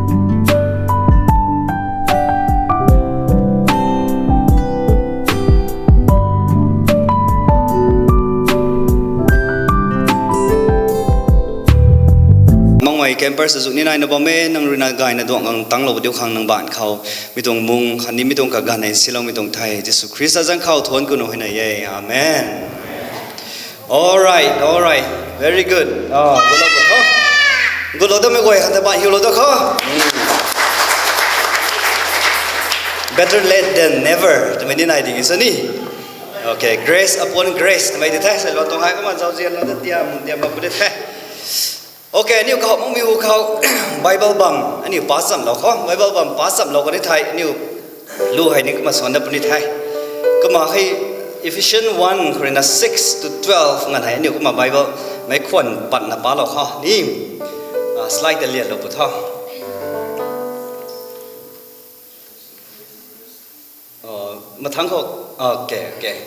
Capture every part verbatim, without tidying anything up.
Mangmei campers azuh ni naina bam e, nang ruina gayna duang ang tanglou diu khang nang baanc khou mi tuang mung khatni mi tuang kaganv hei siloumei tuang the Jisu Khrista zanc khou thuanc kunu hei na e. Amen. Alright, alright. Very good. Oh, gulou da kho. Gulou da mei guay khang ta baanc hiulou da kho. Better late than never twmei ni nai ding e sa ni. Okay, grace upon grace twmei di the. Sa lou tuang hei kumna zauzian lou da tiam tiam bam puni the. Okay, aniu kahowmei hu khou Bible bam aniu pass chamlou kho. Bible bam pass chamlou kani thei aniu lu hei ni kumna swan da puni the. Kumna hei Ephesians one khou ruina six to twelve nganv hei aniu kumna Bible meic khwan patna palou kho ni. Ah, slide ta lianlou pu tho. Uh, mathang khou, okay, okay.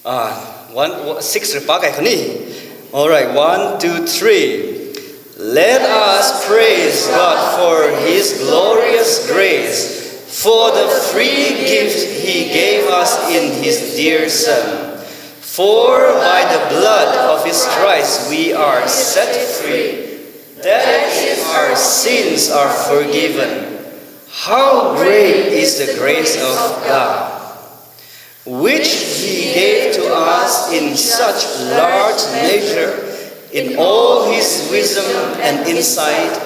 Uh, one, six rui pa kai khou ni. Alright, one, two, three. Let us praise God for his glorious grace, for the free gift he gave us in his dear Son. For by the blood of his Christ we are set free. That is, our sins are forgiven. How great is the grace of God, which he gave to us in such large measure in all his wisdom and insight.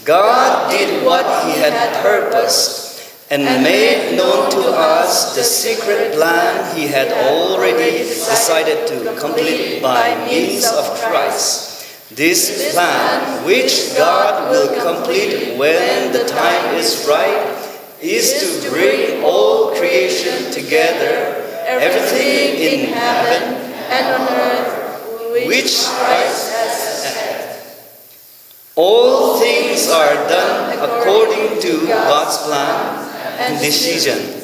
God did what he had purposed and made known to us the secret plan he had already decided to complete by means of Christ. This plan, which God will complete when the time is right, is to bring all creation together, everything in heaven and on earth, which Christ has said. All things are done according to God's plan and decision.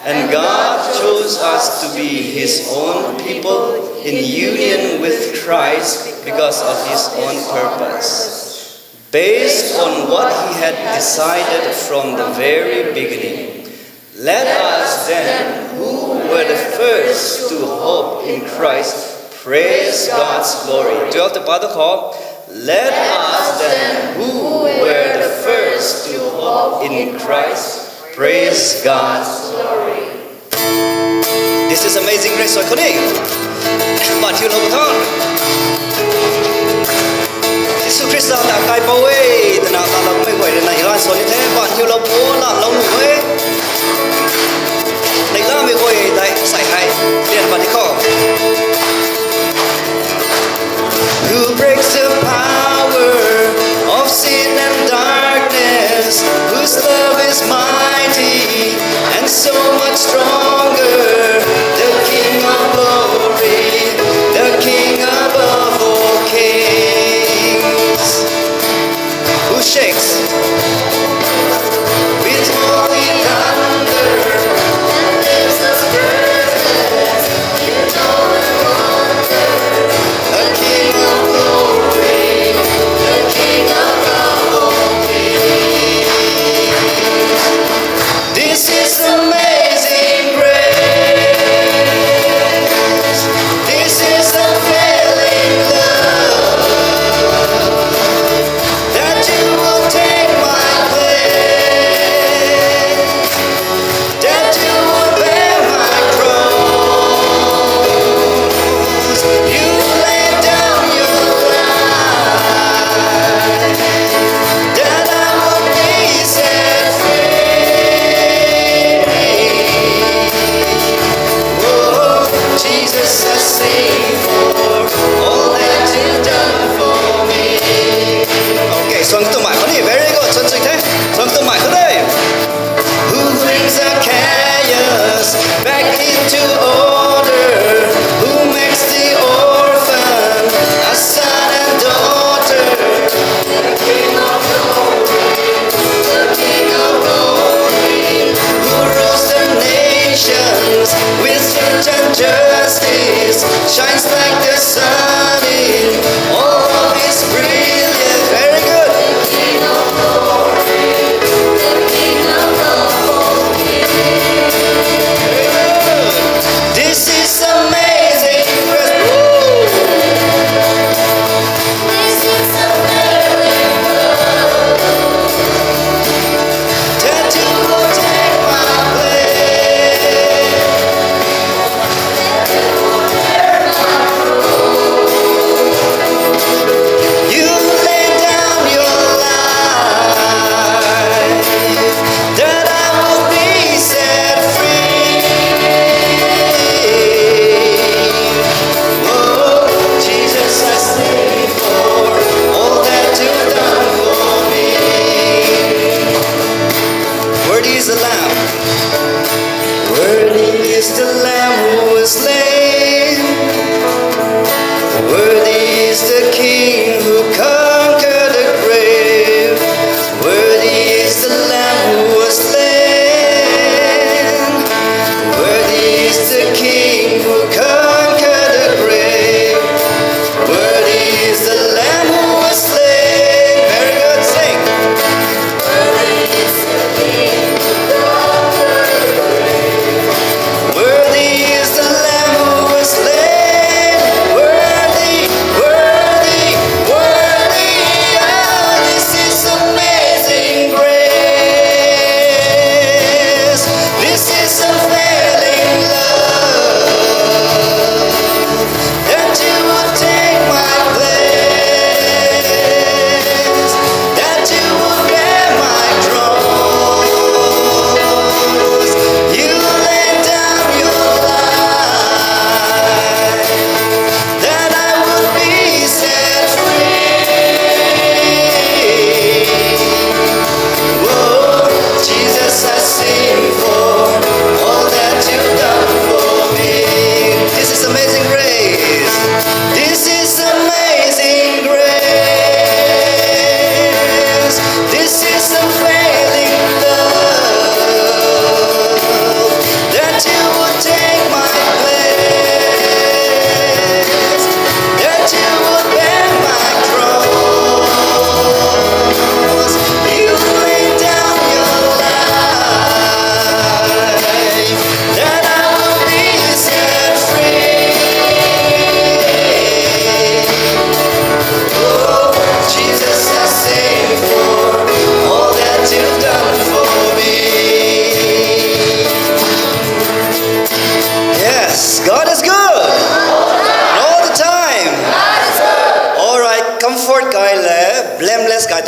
And God chose us to be his own people in union with Christ because of his own purpose, based on what he had decided from the very beginning. Let us then, who were the first to hope in Christ, praise God's glory. Twelve ta pa da kho. Let us then, who were the first to hope in Christ, praise God's glory. This is amazing grace, so kuni. Baanc hiulou tho. Jisu Khrista ta kaipouc e twna laloumei guay ruina hei lan sw ni the, baanc hiulou pu lalou nuh e. Neihlamei guay tei sai hei lian pat di kho. Who breaks the power of sin and darkness, whose love is mighty and so much stronger, the King of glory, the King above all kings. Who shakes with holy thunder and lives us breathless in all wonder, the King of glory, the King above all kings. This is amazing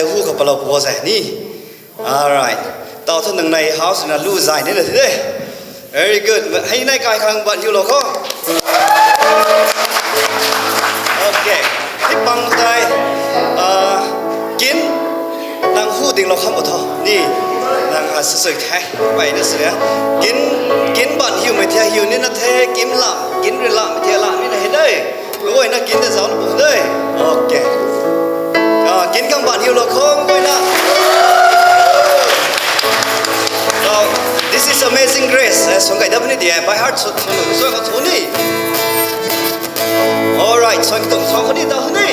hu kha palou pu zay ni. Alright. Tau thu nang nei house na lu zay ni na the de. Very good. Hei nei kai khang ban hiu lo kho. Okay. Hei pang tai. Ah, kin nang hu ding lo kham bo tho. Ni nang a sui the. Pai na sui a. Kin, kin ban hiu mei thia hiu ni na the. Kin la, kin ri la mei thia la ni na he de. Guay na kin na zau na bu de. Okay. Ah, kin khang ban hiu lo kho guay na. So, this is Amazing Grace. Eh, song kai dap ni di, eh, by heart, so, so, so, so, ni. Alright, so, so, so, ni, da, ni.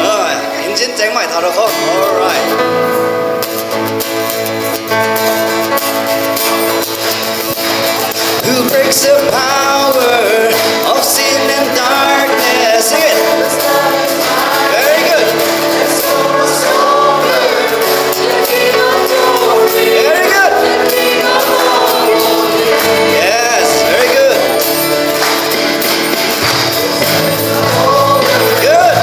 Ah, engine cheng mai tha ro kho. Alright. Who breaks the power of sin and darkness? Sing it. Very good. Very good. Yes, very good. Good.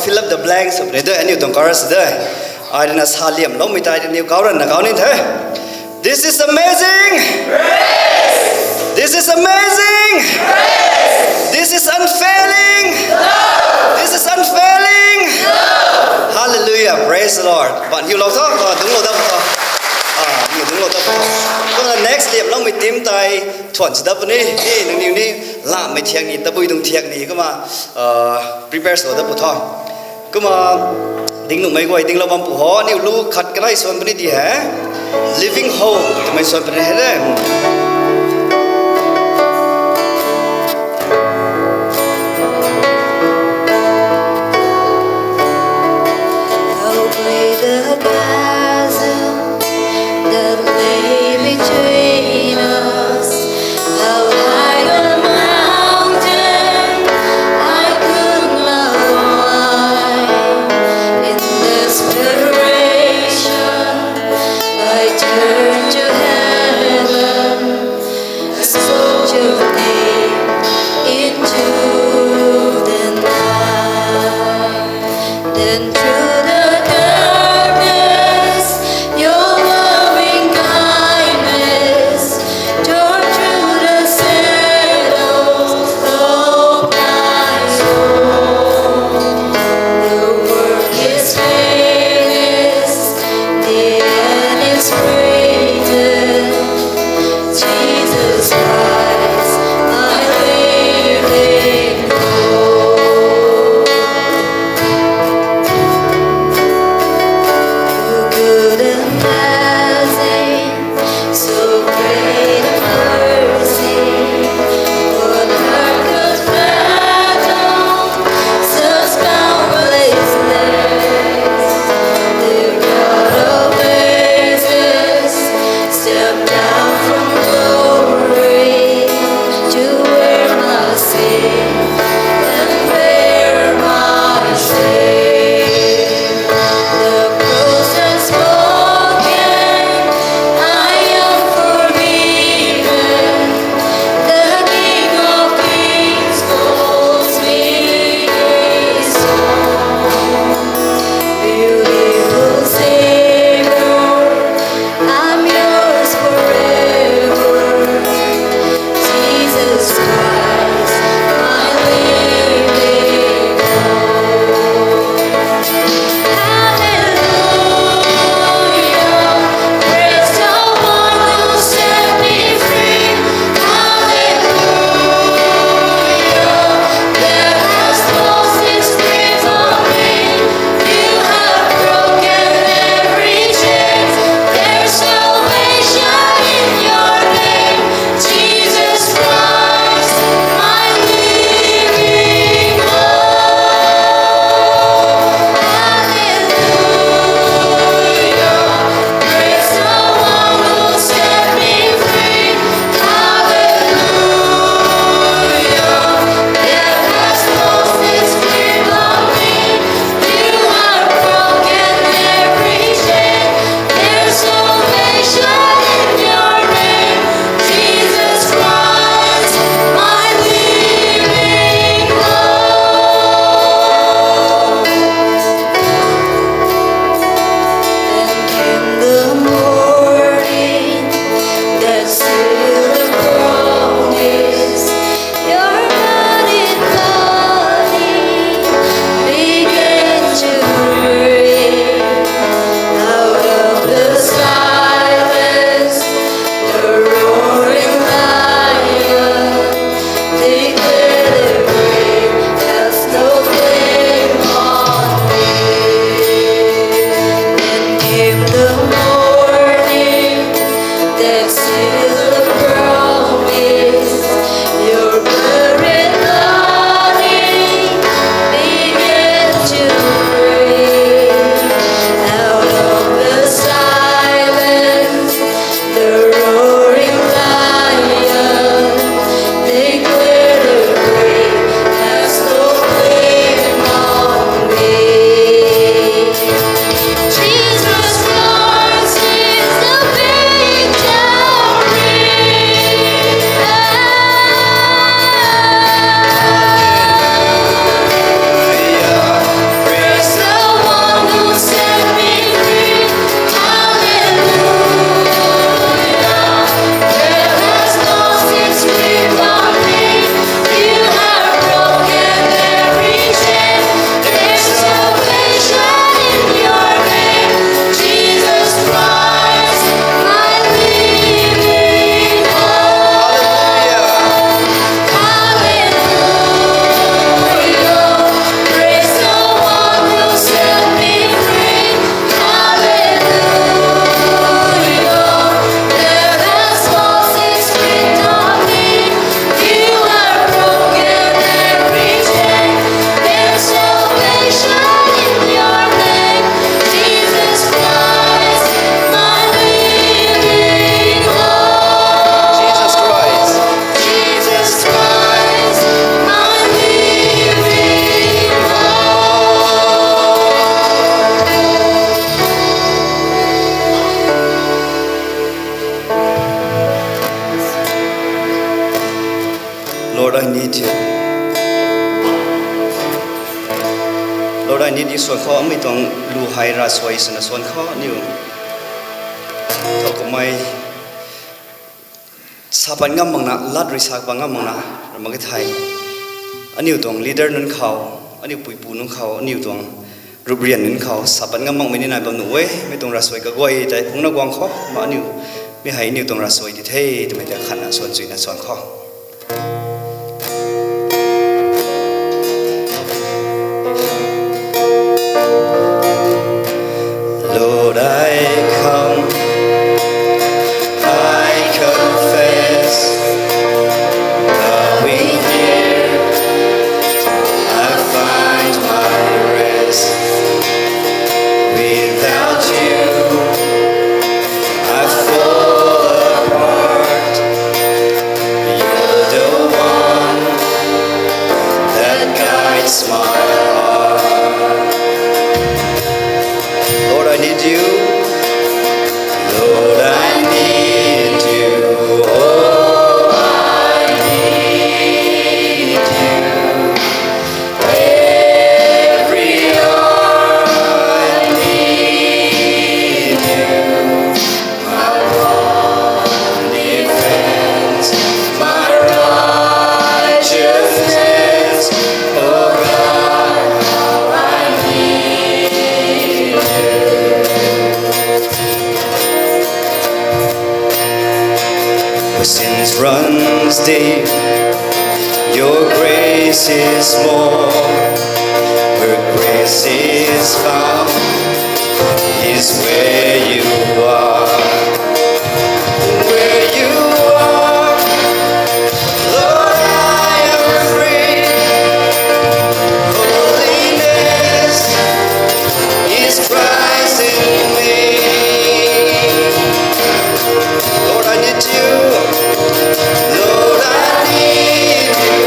Fill up the blanks of the, aniu tuang chorus de. Ai rui na sa liamloumei tei aniu kau ranna kau ni the. This is amazing. This is amazing. This is unfailing. This is unfailing. Hallelujah. Praise the Lord. Ban hiulou tho, dungclou dat tho. Aniu dungclou dat tho. Kumna next liamloumei team tei thuan si dat puni. Ni nangniw ni lamei thiak ni, tabui tuang thiak ni kumna prepare sw dat pu tho. Kumna ding nuhmei guay dinglou bam pu ho, aniu lu khat kanei suan puni di he. Living Hope twmei suan puni he de. How great the chasm that lay between us, how high the mountain I could not climb. In desperation, I turn to heaven. Lord, I need you. Lord, I need you. Suan khou, mi tuang lu hei ravsuai swna suan khou, aniu thow kummei sa pat ngam makna, lat rui sa pat ngam makna, ram mak ge thei, aniu tuang leader nunc khou, aniu puipu nunc khou, aniu tuang ruprian nunc khou sa pat ngam makmei ni nai bam nuh e. Mi tuang ravsuai kaguay tei phungna guang khou, ma aniu, mi hei aniu tuang ravsuai di the twmei ta khatna suan chuina suan khou. Lord, I come, I confess, bowing here, I find my rest. Without you, I fall apart. You're the one that guides my heart. Lord, I need you. Lord, I need you. Oh, I need you. Every hour I need you. My one defense, my righteousness. Oh God, how I need you. Where sins runs deep, your grace is more. Where grace is found is where you are. Where you are, Lord, I am free. Holiness is Christ in me. Lord, I need you. Lord, I need you.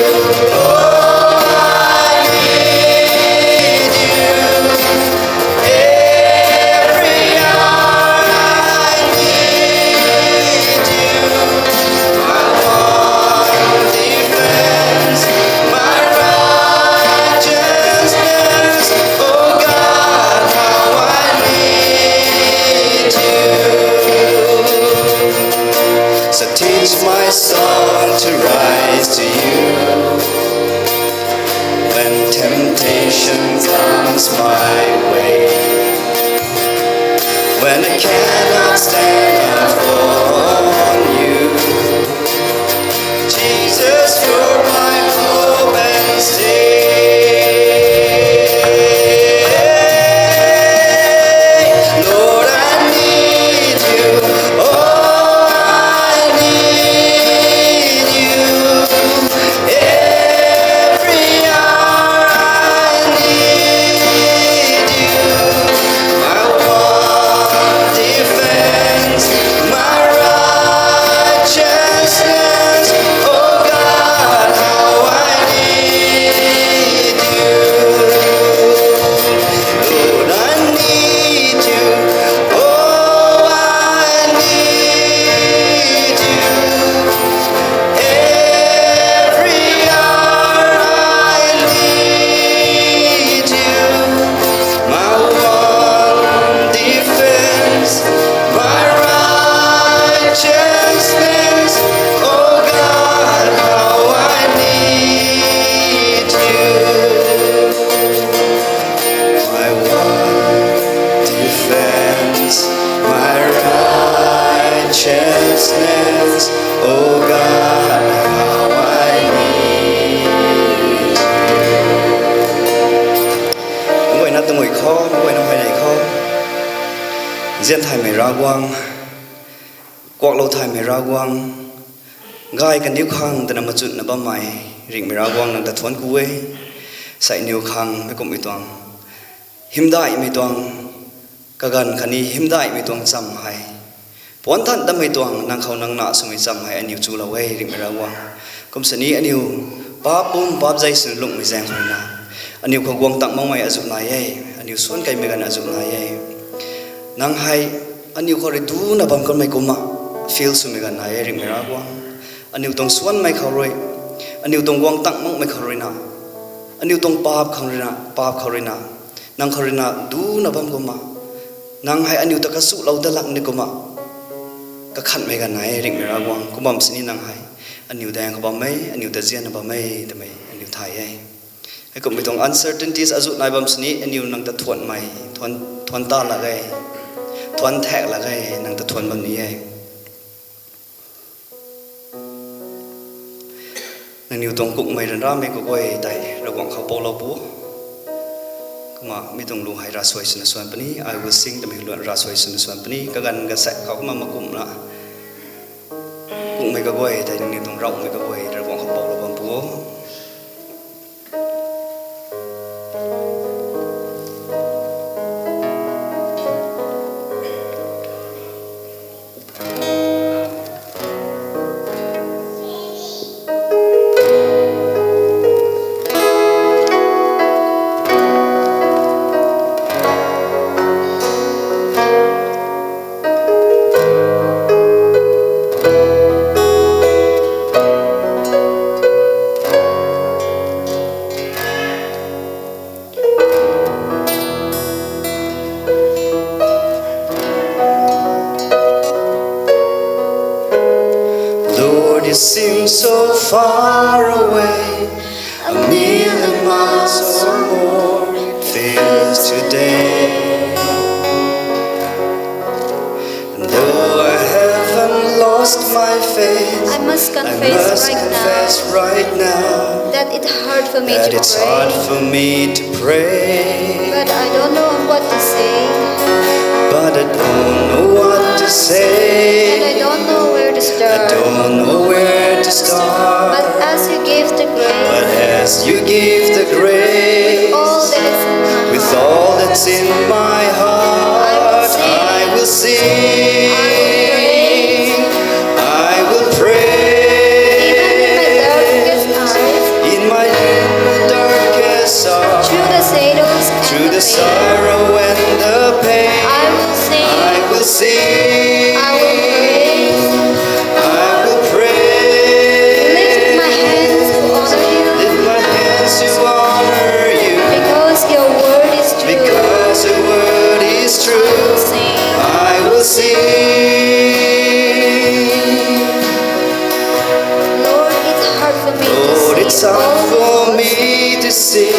Oh, I need you. Every hour I need you. My one defense, my righteousness. Oh God, how I need you. So teach my soul to rise to you when temptation comes my way, when I cannot stand, I fall on you. Jesus, you're my hope and stay. Lord, I need you. Oh, I need you. Every hour I need you. My one defense, my righteousness. Oh God, how I need you. Lord, I need you. Oh, I need you. Every hour I need you. My one defense, my righteousness. Oh God, how I need you. My one defense, my righteousness. Oh God, how I need you. Guayna tumui khou, guayna hei nei khou. Zian thaymei Ravguangc, kuaklou thaymei Ravguangc, gay kaniw khang twna machutna bammei ringhmei Ravguangc, nang ta thuanc ku e. Sei niw khang mei kumhmei tuang hymdaihmei tuang kaganv khatni hymdaihmei tuang chamv hei, puanc than datmei tuang nang khou nang na swmei chamv hei aniw chulou e, ringhmei Ravguangc. Kum sini aniw paap pum paap zei swna lungmei zaeng khou ruina, aniw khou guang tang makmei azuh nai e, aniw suan keymei ganv azuh nai e. Nang hei aniw khou rui duna bam kanmei kumna feel swmei ganv nai e, ringhmei Ravguangc. Aniw tuang suanmei khou rui Aniu tuang guang tang makmei khou ruina, aniu tuang paap khou ruina, paap khou ruina, nang khou ruina duna bam kumna, nang hei aniu ta kasuhlou dat lak ni kumna, kakhanmei ganv nai e, ringhmei Ravguangc. Kum bam sini nang hei aniu daeng khou bam e, aniu ta zianna bam e twmei aniu thay e. Heikumhmei tuang uncertainties azuh nai bam sini aniu nang ta thuanmei, thuan, thuan ta lak e, thuan thak lak e, nang ta thuan bam ni e. Nangniw tuang kukmei ryanramei kaguay tei Ravguangc khou poulou pu. Kumna mi tuang lu hei ravsuai swna swan puni, I will sing twmei lu ravsuai swna swan puni, kaganv kasaekc khou kumna makumna kukmei kaguay tei nangniw tuang ravmei kaguay Ravguangc khou poulou bam pu o. Lord, you seem so far away, a million miles or more it feels today. And though I haven't lost my faith, I must confess right now that it's hard for me to pray. But I don't know what to say. But I don't know what to say. And I don't know where to start. I don't know where to start. But as you give the grace, but as you give the grace, with all that's in my heart, I will sing. I will sing. I will praise. I will praise. Even in my darkest hours. In my darkest hours. Through the shadows and the pain. Through the sorrow and the pain. I will sing. I will sing. I will praise. I will praise. Lift my hands to honor you. Lift my hands to honor you. Because your word is true. Because your word is true. I will sing. I will sing. Lord, it's hard for me to see. Lord, it's hard for me to see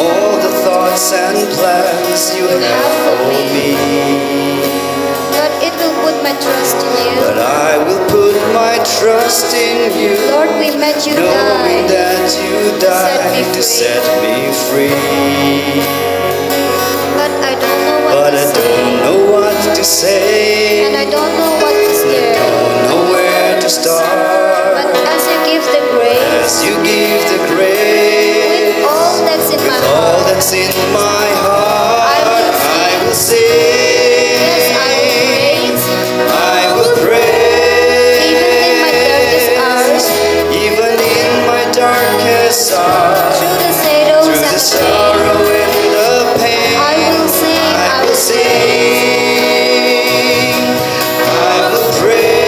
all the thoughts and plans you have for me. But it will put my trust in you. But I will put my trust in you. Lord, we met you died, knowing that you died to set me free. But I don't know what to say. But I don't know what to say. And I don't know what to share. And I don't know where to start. But as you give the grace, as you give the grace, with all that's in my heart, with all that's in my heart, I will sing. I will sing. Yes, I will praise. I will praise. Even in my darkest hours. Even in my darkest hours. Through the shadows and the pain. Through the sorrow and the pain. I will sing. I will sing. I will praise.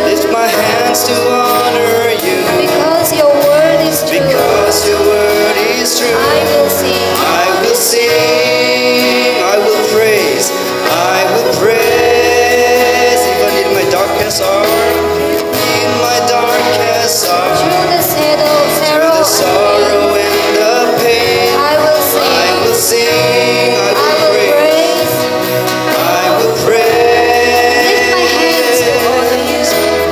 Lift my hands to honor you. Lift my hands to honor you. Because your word is true. Because your word is true. I will sing. I will sing. I will praise. I will praise. Even in my darkest hour. In my darkest hour. Through the shadow, through the sorrow and the pain. I will sing. I will sing. I will praise. I will praise.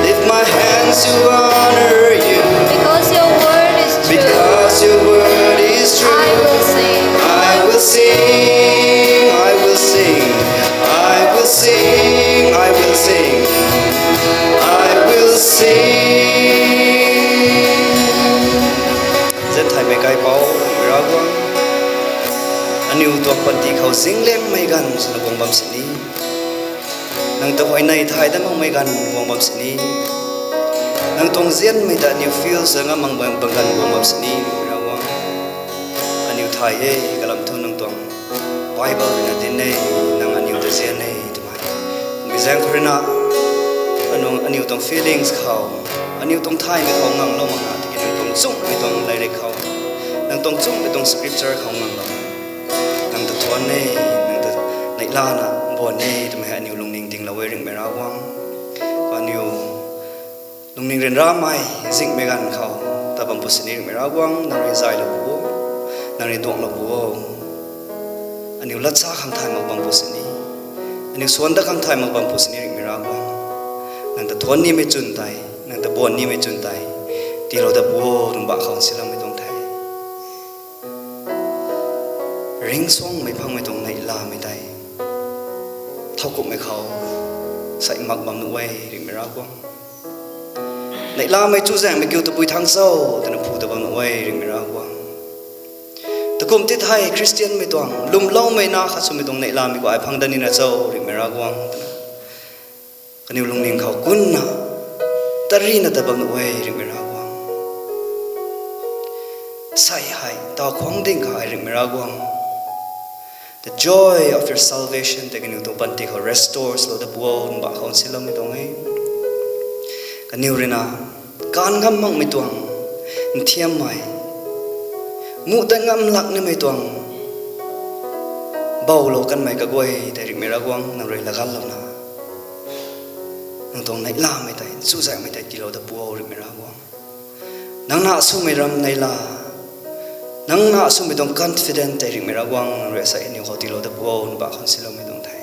Lift my hands to honor you. Lift my hands to honor you. Because your word is true. Because your word is true. I will sing. I will sing. I will sing. I will sing. I will sing. I will sing. Zan thaymei kaipouc Ravguangc, aniu tuang panty khou zingliangmei ganv swna guang bam sini. Nang ta huayney thay dat makmei ganv guang bam sini. Nang tuang zianmei ta aniu feel sw ngam mak bam ganv guang bam sini. Ravguangc, aniu thay e, kalam thu nang tuang Bible ruina dinc e, nang aniu ta zian e twmei. Mei zaeng khou ruina, anung Aniu tuang feelings khou, aniu tuang thaymei khou nganglou makna tiki nang tuang chumhmei tuang lairik khou, nang tuang chumhmei tuang scripture khou nganglou. Nang ta thuan e, nang ta neihlana baan e twmei hei aniu lungning dinglou e ringhmei Ravguangc. Aniu lungning ryanramei zingmei ganv khou ta bam pu sini ringhmei Ravguangc, nang rui zaylou pu o, nang rui duanglou pu o. Aniu latsa khang thay mak bam pu sini, aniu swan dat khang thay mak bam pu sini ringhmei Ravguangc. Nang ta thuan nimei chwn tei, nang ta baan nimei chwn tei tiilou dat pu o, nang bah khou nsiloumei tuang the. Ringcsuangmei phangmei tuang neihlamei tei thowkumhmei khou sei mak bam nuh e ringhmei Ravguangc. Neihlamei chuzaenghmei kiu tabui thang cho twna phu ta bam nuh e ringhmei Ravguangc. Takum ti thei Khristianmei tuang lwmloumei na khat swmei tuang neihlamei khou ai phang dat nina cho ringhmei Ravguangc twna kaniw lungning khou kunna tarina ta bam nuh e ringhmei Ravguangc. Sei hei taw khwang ding kha ai ringhmei Ravguangc, the joy of your salvation tei kaniw tuang panty khou restore swlou dat pu o, nang bah khou nsiloumei tuang e. Kaniw ruina kan ngam makmei tuang nthiammei, muh dat ngam lak nimei tuang boulou kanmei kaguay tei ringhmei Ravguangc nang rui laganlouna nang tuang neihlamei tei, chuzaenghmei tei tiilou dat pu o ringhmei Ravguangc. Nang na swmei ram neihla, nang na swmei tuang confident tei ringhmei Ravguangc nang rui sei aniu khou tiilou dat pu o, nang bah khou nsiloumei tuang the.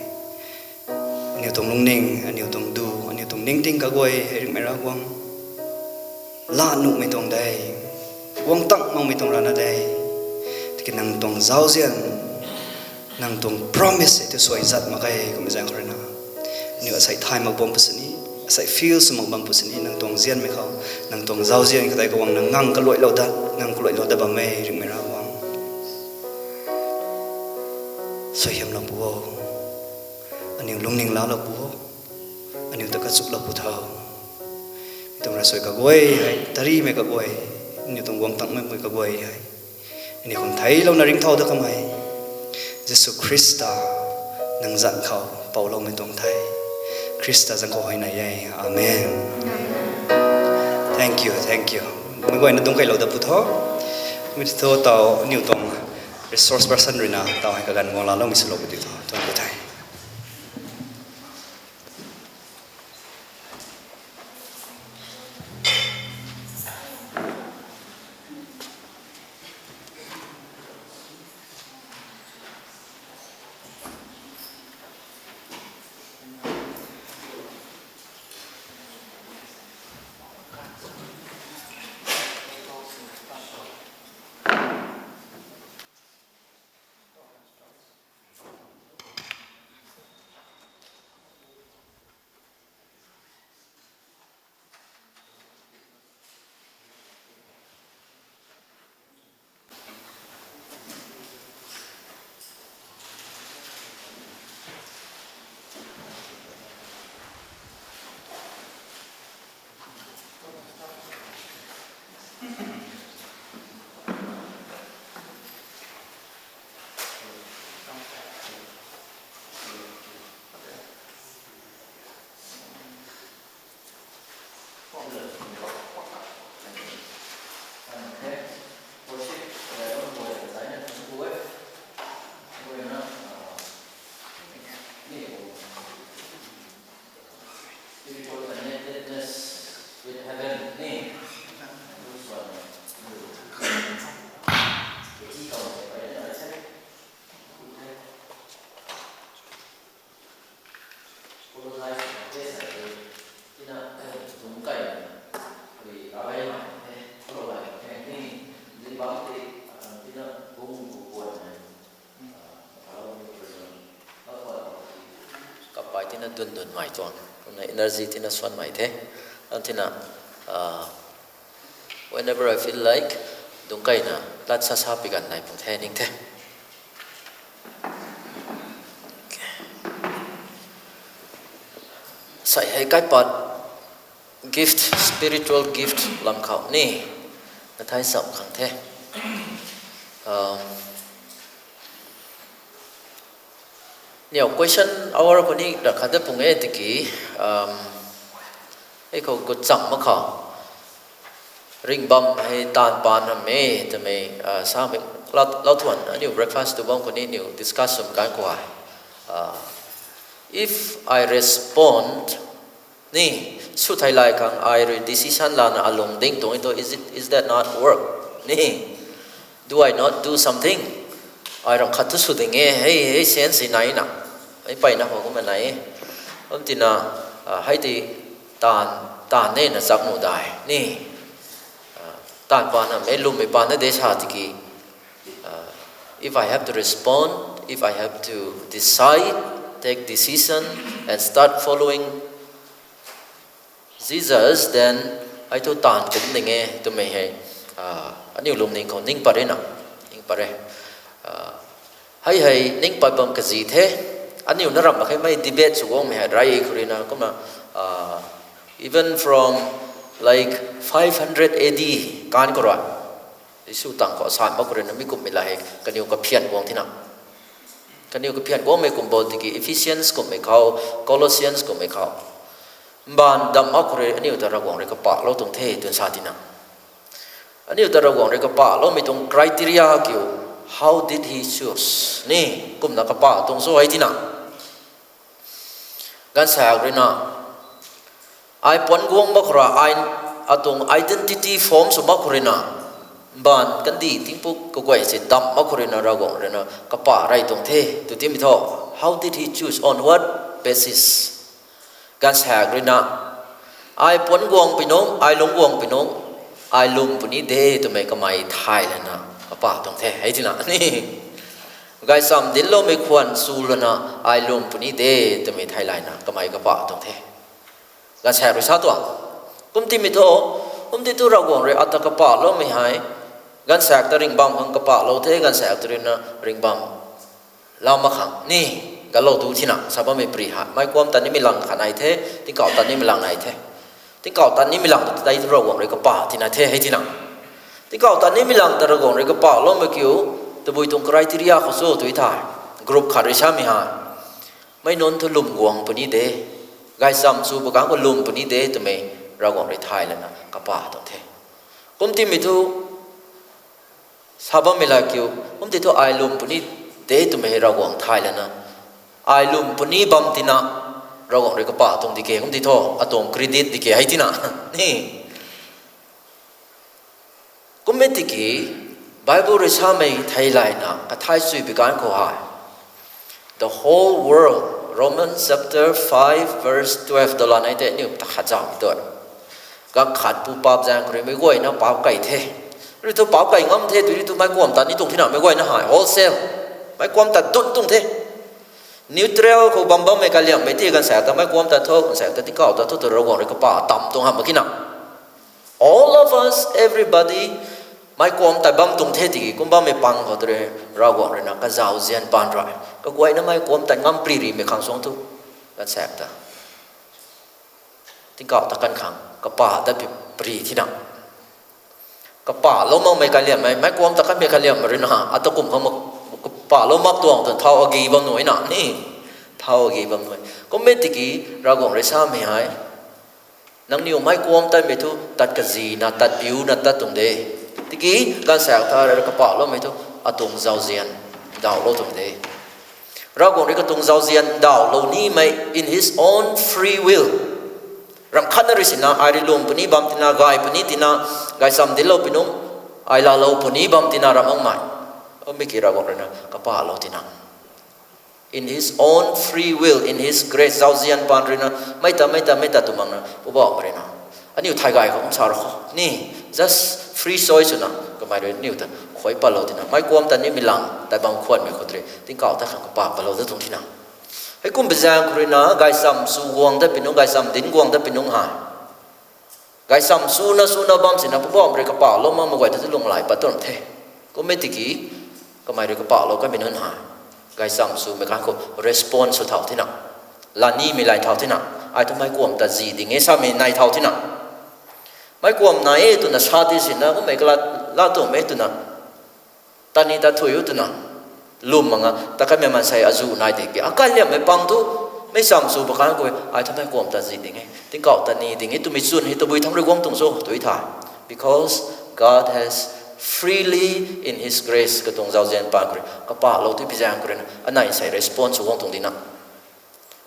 Aniu tuang lungning, aniu tuang du, aniu tuang ningting kaguay hei ringhmei Ravguangc, laa nuhmei tuang de, guang tang makmei tuang rana de. Tiki nang tuang zauzian, nang tuang promise hei tu suai zat mak ge kummei zaeng khou ruina aniu asei thay mak bam pu sini, asei feel sw mak bam pu sini, nang tuang zianmei khou, nang tuang zauzian kha tei kaguang nang ngang kaluailou dat, ngang kaluailou dat bam e ringhmei Ravguangc. Suaihiamlou pu o, aniu lungning laalou pu o, aniu ta kachuklou pu tho. Mi tuang ravsuai kaguay hei, tarimei kaguay, aniu tuang guang tang makmei kaguay hei aniu khang theilouna ringcthau dat kamei Jisu Khrista nang zanc khou pouloumei tuang the. Khrista zanc khou huayney e. Amen. Thank you, thank you. Meic guayna dungc keylou dat pu tho. Mi thu taw aniu tuang resource person ruina taw hei kaganv guang laaloumei swlou pu ti tho. Tuang pu the. Spiritual connectedness with heaven ni. Kapai tina dundunmei tuang, kumna energy tina suanmei the. An tina, ah, whenever I feel like, dungc keyna lat sa sa pi ganv nai pu the ning the. Sei hei kaipat gift, spiritual gift lam khou ni, na thai sam khang the. Um, Niw question hour khou ni rakhat da pung e tiki, um, Hei khou gut cham mak khou. Ringhbam hei taanv paan hamh e twmei, samei, lau thuan, aniu breakfast tu bam khou ni aniu discuss swm kan khou hei. If I respond, ni, sw thei lay khang ai rui decision lana alung ding tuang e thu, is it, is that not work? Ni, do I not do something? Ai ram khat thu sw ding e, hei, hei sense si nai na. Hei mpeyna khou kumna nai e. Kum tina, hei ti taanv, taanv e na chap nuh dai. Ni, taanv paan hamh e, lwmmei paan na de sa tiki, if I have to respond, if I have to decide, take decision, and start following Jesus, then ai thu taanv kum ding e twmei hei, aniu lungning khou ning pat re na, ning pat re. Hei hei ning pat bam kazi the, aniu na ramh mak khe mei debate sw guangmei hei rey khou rui na kumna, even from, like, five hundred A D kan khou rui, Jisu tang khou asan mak khou rui na mi kumhmei la hei kaniw kaphian guang thina. Kaniw kaphian guangmei kum bo tiki Ephesians kumhmei khou, Colossians kumhmei khou, mbaanv damh mak khou rui aniu ta Ravguangc rui kapahlou tuang the twna sa tina. Aniu ta Ravguangc rui kapahloumei tuang criteria kiu, how did he choose? Ni, kumna kapah tuang cho hei tina. Gaanvsaekc rui na, ai puanc guang mak khou rui, ai, atuang identity form sw mak khou rui na, mbaanv kandih tingpuk kaguay si damh mak khou rui na Ravguangc rui na kapah rey tuang the tw timei thu, how did he choose, on what basis? Gaanvsaekc rui na, ai puanc guang pui nungc, ai lungc guang pui nungc, ai lwm puni de twmei kamei thay lana kapah tuang the hei tina ni. Gaychamv dincloumei khwan chu lana ai lwm puni de twmei thay layna kamei kapah tuang the. Gaanvsaekc rui sa tuang. Kum timei thu, kum ti thu Ravguangc rui ata kapahloumei hei, gaanvsaekc ta ringhbam khang kapahlou the, gaanvsaekc ta rui na ringhbam lam mak khang ni, galou tu thina sa bammei pri hei, meic kuam tat nimei lang khat nai the, tingkauh tat nimei lang nai the. Tingkauh tat nimei lang ta tei thu Ravguangc rui kapah tina the hei tina. Tingkauh tat nimei lang ta Ravguangc rui kapahloumei kiu, tabui tuang criteria khou cho tw thei, group khat rui samei hei, meic nunc thu lwm guang puni de, gaychamv chu pw kang khou lwm puni de twmei Ravguangc rui thay lana kapah tuang the. Kum timei thu, sa bammei la kiu, kum ti thu ai lwm puni de twmei Ravguangc thay lana, ai lwm puni bam tina Ravguangc rui kapah tuang di ke, kum ti thu atuang credit di ke hei tina ni. Kum e tiki, Bible rui samei thei layna kathai chui bi kan khou hei, the whole world, Romans chapter five verse twelve dalan ei tei aniu ta khat zauh mi tuan. Ganv khat pu paap zaeng khou rui meic guayna paap key the. Rui thu paap key ngam the, tw rui thu meic kuam tat ni tuang thina meic guayna hei wholesale, meic kuam tat dun tuang the. Neutral khou bam bammei kaliammei ti gaanvsaekc ta meic kuam tat thu, gaanvsaekc ta tingkauh tat thu tw Ravguangc rui kapah tam tuang hamh mak kina. All of us, everybody, meic kuam tat bam tuang the tiki kum bammei pang khou tw rui Ravguangc rui na kazauzian paan rui kaguayna meic kuam tat ngam pri rimei khang suang thu, gaanvsaekc ta tingkauh tat kan khang kapah tat pi pri thina. Kapahlou makmei kaliammei, meic kuam tat kanmei kaliammei rui na ata kum khang kapahlou mak tuang tw thau agi bam nuh na ni, thau agi bam nuh. Kum e tiki Ravguangc rui samei hei, nangniw meic kuam tatmei thu tat kazina, tat piuna tat tuang de. Tiki gaanvsaekc ta rui kapahloumei thu atuang zauzian ndauhlou tuang de. Ravguangc rui katuang zauzian ndauhlou nimei in his own free will. Ramh khatna rui sina, ai rui lwm puni bam tina, gay puni tina, gaychamv dinclou pui nungc, ai laalou puni bam tina ramh makmei, mi ki Ravguangc rui na kapahlou tina, in his own free will, in his grace, zauzian paan rui na, mei ta, mei ta, mei ta tw makna Poubauhmei rui na, aniu thay gay khou kum sa ra khou ni, just free choice swna kamei rui aniu ta khuay patlou tina, meic kuam tat nimei lang tat bam khwanmei khou tw rui tingkauh tat khang kapah patlou dat tuang thina. Heikumbi zaeng khou rui na gaychamv chu guang dat pui nungc, gaychamv dinc guang dat pui nungc hei, gaychamv chuna chuna bam sina Poubauhmei rui kapahlou makmei guay ta thu lunghlaic pat tuang the. Kum e tiki kamei rui kapahlou kanmei nunc hei, gaychamv chumei kan khou response sw thau thina, laa nimei lay thau thina, ai thu meic kuam tat zi ding e samei nai thau thina. Meic kuam nai e twna sa ti sina kummei kala, laa tuang e twna, tat ni tat thuy u twna, lwm makna tat kanmei maansei azuh nai di ki akaliammei pang thu, Mei cham sw pakan khou ai thanmei kuam ta zi ding e, tingkauh ta ni ding e twmei chwn hei tabui thangc rui guang tuang cho tui tha. Because God has freely in His grace katuang zauzian paan khou rui kapalou tei pizaeng khou rui na anei nsei response sw guang tuang di na.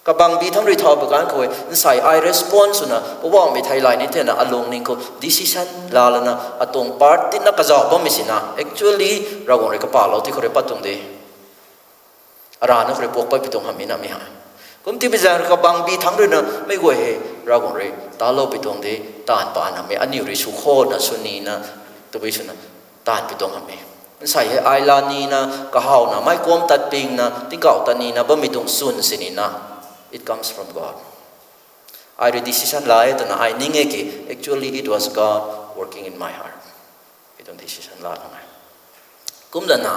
Kabangbi thangc rui thau pakan khou nsei ai response swna Poubauhmei thei lay ni thena alungning khou decision laa lana atuang part tina kazauh bammei sina actually Ravguangc rui kapalou tei khou rui pat tuang de. Arana khou rui puak pat pi tuang hamhmei namei ha. Kum ti pizaeng rui kabangbi thangc rui na mei guay hei Ravguangc rui talou pi tuang de, taanv paan hamhmei aniu rui sw khona sw nina tabui swna taanv pi tuang hamhmei. Nsei hei ai la nina, kahawna, mei kuam tat pingna, tingkauh tat nina bammei tuang chwn sinina, it comes from God. Ai rui decision la e twna ai ning e ki, actually it was God working in my heart. Pi tuang decision la tuang e. Kumlana,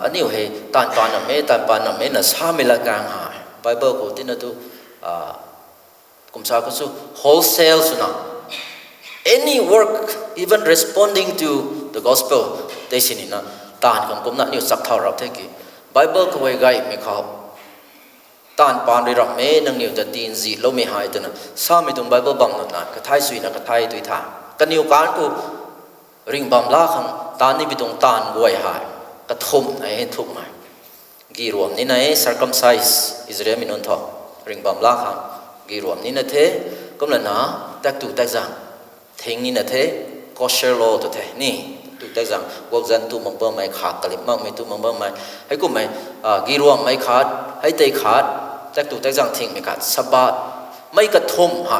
aniu hei taanv paan hamhmei, taanv paan hamhmei na samei lat kang ha. Bible khou tina tu, kum sa khou chu wholesale swna, any work, even responding to the gospel, tei sinina, taanv khang kumna aniu chak thau rap the ki. Bible khou hei gaymei khou, taanv paan rui ramh e, nangniw ta tinziloumei hei twna samei tuang Bible bam nana kathai suina kathai tui tha. Kaniw kan khou ringhbam la khang taanv ni pi tuang taanv guay hei kathumh na e thukmei. Giruam nina e, circumcise Israelmei nunc thu ringhbam la khang giruam nina the. Kumlana, taktu takzang thing nina the, kosher law tu the ni. Tu takzang guakzan tu mak bammei khat, kalip makmei tu mak bammei, heikummei, giruammei khat, hei tei khat, taktu takzang thingmei khat, Sabbath, mei kathumh ha.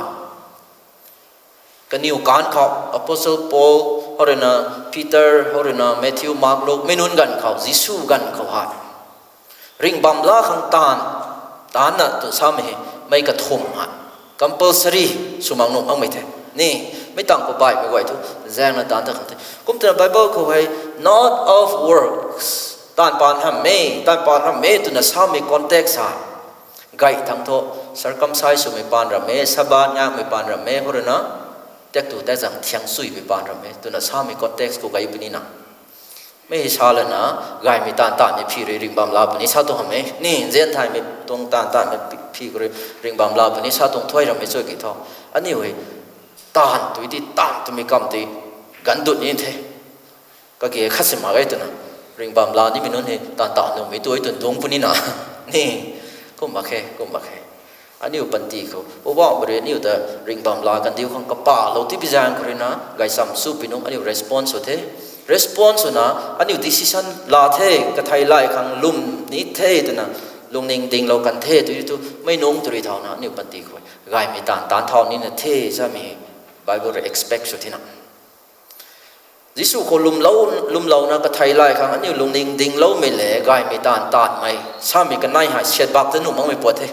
Kaniw kan khou Apostle Paul, hou rui na Peter, hou rui na Matthew, Mark, Luke, mei nunc ganv khou, Jisu ganv khou hei ringhbam la khang taanv, taanvna tw samei hei, mei kathumh hei compulsory sw mak nuh makmei the. Ni, mei tang khou baihmei guay thu zaengna taanv ta khang the. Kum twna Bible khou hei, not of works, taanv paan hamhmei, taanv paan hamhmei twna samei context hei, gay thangc thu, circumcise swmei paan ram e, Sabbath ngakmei paan ram e, hou rui na, taktu takzang thiang suimei paan ram e twna samei context khou gay puni na. Mei hei sa lana, gaymei taanv taanvmei phi rui ringhbam la puni sa tuang hamh e. Ni, nzian thaymei tuang taanv taanvmei phi khou rui ringhbam la puni sa tuang thuay rammei chu ki thu. Aniu hei, taanv tui ti, taanv twmei kam ti, gan dut ni the. Kage khat si mak e twna, ringhbam la nimei nunc hei taanv taanv nuhmei tu e twna dungc puni na. Ni, kum mak khe, kum mak khe. Aniu panty khou Poubauhmei rui aniu ta ringhbam la kandiu khang kapalou ti pizaeng khou rui na, gaychamv sw pi nung aniu response sw the. Response swna, aniu decision la the, kathei lay khang lwm ni the twna, lungning dinglou kan the tui tu, mei nungc tu rui thauna aniu panty khou gaymei taanv taanv thau nina the samei Bible rui expect sw thina. Jisu khou lwmlou, lwmlouna kathei lay khang aniu lungning dingloumei le gaymei taanv taanvmei samei kanei hei siat bak ta nuh makmei puat the.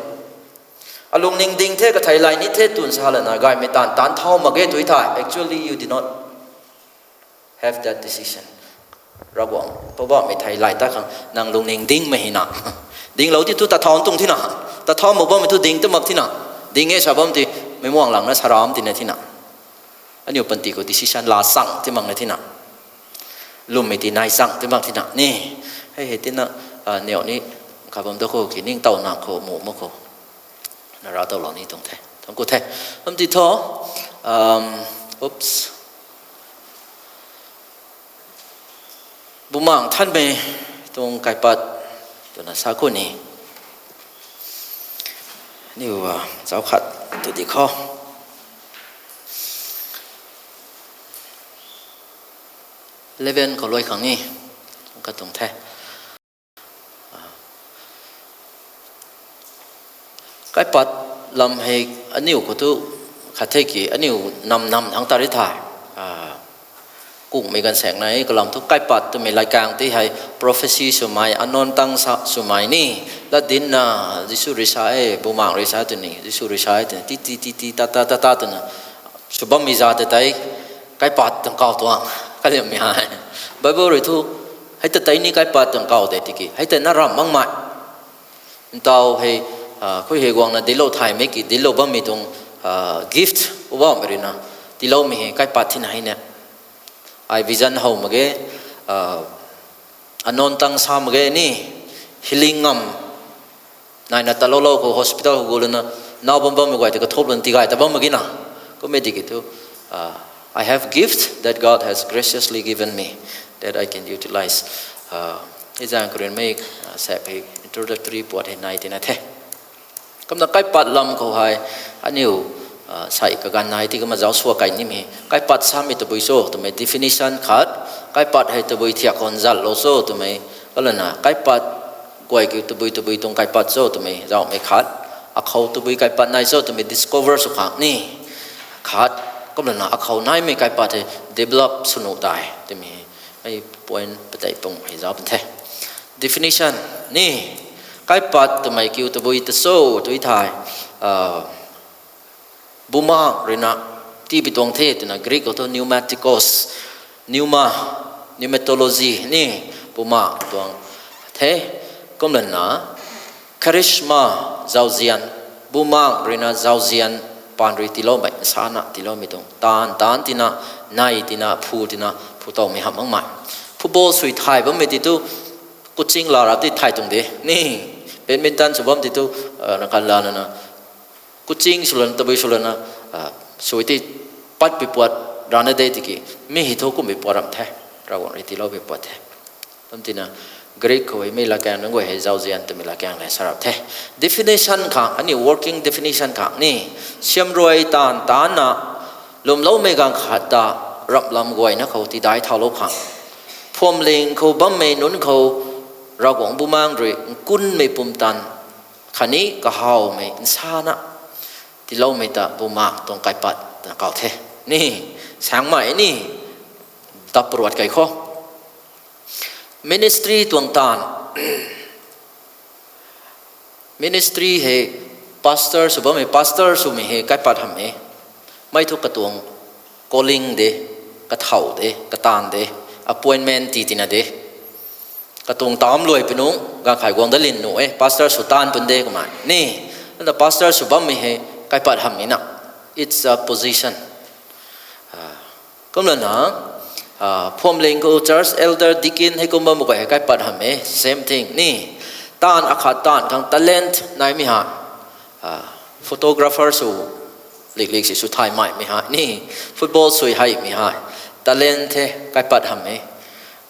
Alungning ding the, kathei lay ni the twn sa lana gaymei taanv taanv thau mak ge tui thei. Actually, you did not have that decision. Ravguangc, Poubauhmei thei lay ta khang nang lungning dingmei hina. Dinglou ti thu tat thau tuang thina. Tat thau mak bammei thu ding ta mak thina. Ding e sa bam ti, meic muang langna saram tina thina. Aniu panty khou decision la chang ti makna thina. Lwmmei ti nai chang ti mak thina. Ni, hei hei tina, neu ni, kha bam ta khou ki ningtowna khou mu mak khou. Na ra towlou ni tuang the. Thangc ku the. Am ti thu, oops. Bumaengh Nthanmei tuang kaipat twna sa khou ni. Aniu, zauc khat tu di khou. Eleven khou luai khang ni. Katuang the. Kaipat lam hei aniu khou tu khat the ki, aniu nam nam thangc ta ri the. Kungmei ganvsaekc nai kalam thu kaipat twmei latkaeng ti hei prophecy swmei, unknown tongues swmei ni, latdinna, Jisu rui sa e, Bumaengh rui sa e twni, Jisu rui sa e twni, ti ti ti ti, ta ta ta ta twna sw bammei za ta tei, kaipat tuang kaw tuang kaliammei hei. Bible rui thu, hei ta tei ni kaipat tuang kaw de tiki, hei ta na ramh makmei. Ntaw hei, khui hei guangna dinclou thaymei ki, dinclou bammei tuang gift, Poubauhmei rui na tiiloumei hei kaipat thina hei ne. Ai vision how mak ge, unknown tongues sa mak ge ni, healing ngam, Naina taloulou khou hospital khou gu lana, nau bam bammei guay tei kathop lana tigay ta bam mak ge na. Kum e tiki thu, uh, I have gift that God has graciously given me that I can utilize. Uh, hei zaeng khou rui mei, uh, sap hei introductory puat hei nai tina the. Kumna kaipat lam khou hei, aniu, uh, sai kaganv nai ti kumna zauc sua kai nimei. Kaipat samei tabui cho twmei definition khat, kaipat hei tabui thiak khou nzat lou cho twmei, kalana kaipat guay kiu tabui tabui tuang kaipat cho twmei zauhmei khat, akhou tabui kaipat nai cho twmei discover sw khang ni khat, kumlana akhou naimei kaipat hei develop sw nuh dai twmei, hei point patei pung hei zauc pun the. Definition ni, kaipat twmei kiu tabui ta cho tw thei, ah, Bumaengc ruina tipi tuang the twna Greek khou thu pneumatikos, pneuma, pneumatology ni, bumaengc tuang the. Kumlana charisma, zauzian, Bumaengc ruina zauzian, paan rui tiiloumei, nsana tiiloumei tuang, taanv taanc tina, nai tina, phu tina, phu towmei hamh makmei. Football sui thay bammei ti thu, coaching la ra ti thay tuang de ni, badminton sw bam ti thu, uh, na kan la nana, coaching swlana, tabui swlana, ah, sui ti patpui puat rana de tiki, mi hei thu kummei puat ramh the, Ravguangc rui tiiloupui puat the. Kum tina, Greek khou hei mi latkaeng nunc guay hei zauzian twmei latkaeng le sa rap the. Definition khang, aniu working definition khang ni, siamruai taanv taanc na, lwmloumei ganv khat ta, ramhlam guayna khou tidai thaulou khang, phuamling khou bammei nunc khou, Ravguangc Bumaengc rui nkunmei pumtan khatni kahawmei nsana tiiloumei ta Bumaengc tuang kaipat twna kau the ni, saengmei ni, dap paruat kai khou. Ministry tuang taanv, ministry hei pastor sw bammei, pastor swmei hei kaipat hamh e. Mei thu katuang calling de, kathau de, kataanv de, appointment ti tina de. Katuang taamc luai pui nunc ganv khai guang dat lin nuh e, pastor sw taanv pun de kumna ni. Ata pastor sw bammei hei kaipat hamh ni na. It's a position. Kumlana, ah, phuamling khou church elder, deacon hei kum bammei guay hei kaipat hamh e, same thing ni. Taanv akhat taanv khang talent naimei hei, ah, photographer sw liklik si sw thay maimei hei ni, football sui heimei hei, talent the, kaipat hamh e.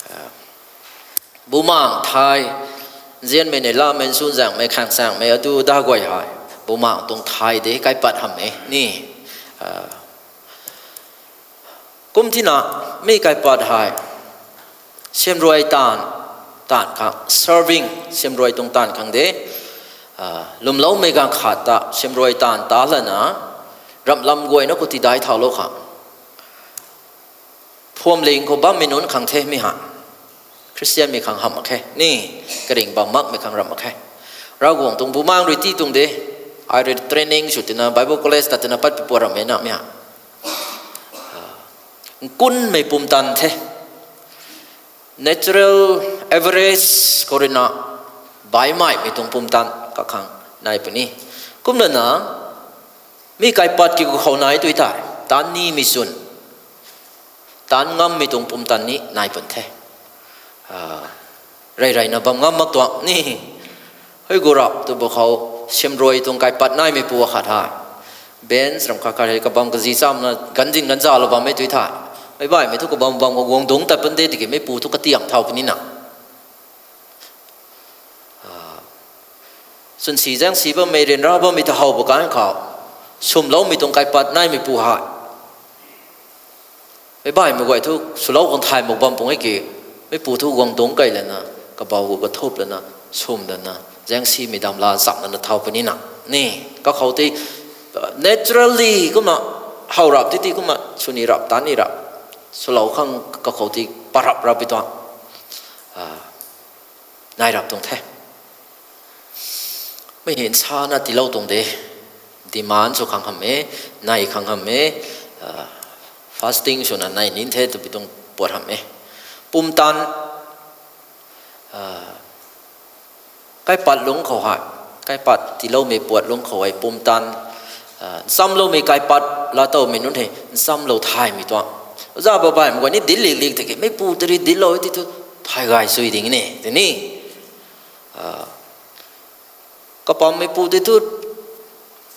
Ah, Bumaengc thay, nzianmei nei lamei nsunzaenghmei khangsaenghmei atu da guay hei, Bumaengc tuang thay de kaipat hamh e ni. Ah, kum tina, mi kaipat hei, siamruai taanv, taanv khang, serving, siamruai tuang taanv khang de, ah, lwmloumei ganv khat ta, siamruai taanv ta lana, ramhlam guayna khou tidai thaulou khang, phuamling khou bammei nunc khang the mi hei. Khristianmei khang hamh mak khe ni, karing bam makmei khang ramh mak khe. Ravguangc tuang Bumaengc rui ti tuang de, ai rui training sw tina, Bible college ta tina patpui puat ramhmei na mi hei. Nkunmei pumtan the. Natural average khou ruina baihmei tuang pumtan kakhang nai puni. Kumlana, mi kaipat kiu khou nai tw thei, taanv nimei chwn, taanv ngammei tuang pumtan ni nai pun the. Ah, rey reyna bam ngam mak tuang ni. Hei gu rap tu bo khou, siamruai tuang kaipat naimeipu akhat hei, bench ram khat khat hei kabam kazi chamna ganzin ganzalou bammei tw thei, meic baihmei thu kabam bam khou guang dungc tat pun de tiki meipu thu katiam thau puni na. Ah, chwnsi zaengsi bammei, ryanra bammei ta how ba kan khou, swmloumei tuang kaipat naimeipu hei, meic baihmei guay thu swlou khang thay mak bam pung e ki, meipu thu guang dungc kei lana, kabau gu kathup lana, swm lana, zaengsimei dam la cham lana thau puni na. Ni, kakhou tei, naturally kumna, how rap titi kumna, swni rap, tan ni rap, swlou khang kakhou tei parap rap pi tuang, ah, nai rap tuang the. Mi hei nsana tiilou tuang de, demand sw khang hamh e, nai khang hamh e, ah, fasting swna nai nin the twpui tuang puat hamh e. Pumtan, ah, kaipat lungc khou hei, kaipat tiiloumei puat lungc khou hei pumtan, ah, nchamloumei kaipat laatowmei nunc hei nchamlou thaymei tuang. Oja babaihmei guay ni dinc liklik tiki, meipu tari dinclou ti thu thay gay sui ding ne, tini. Ah, Kapammeipu tei thu,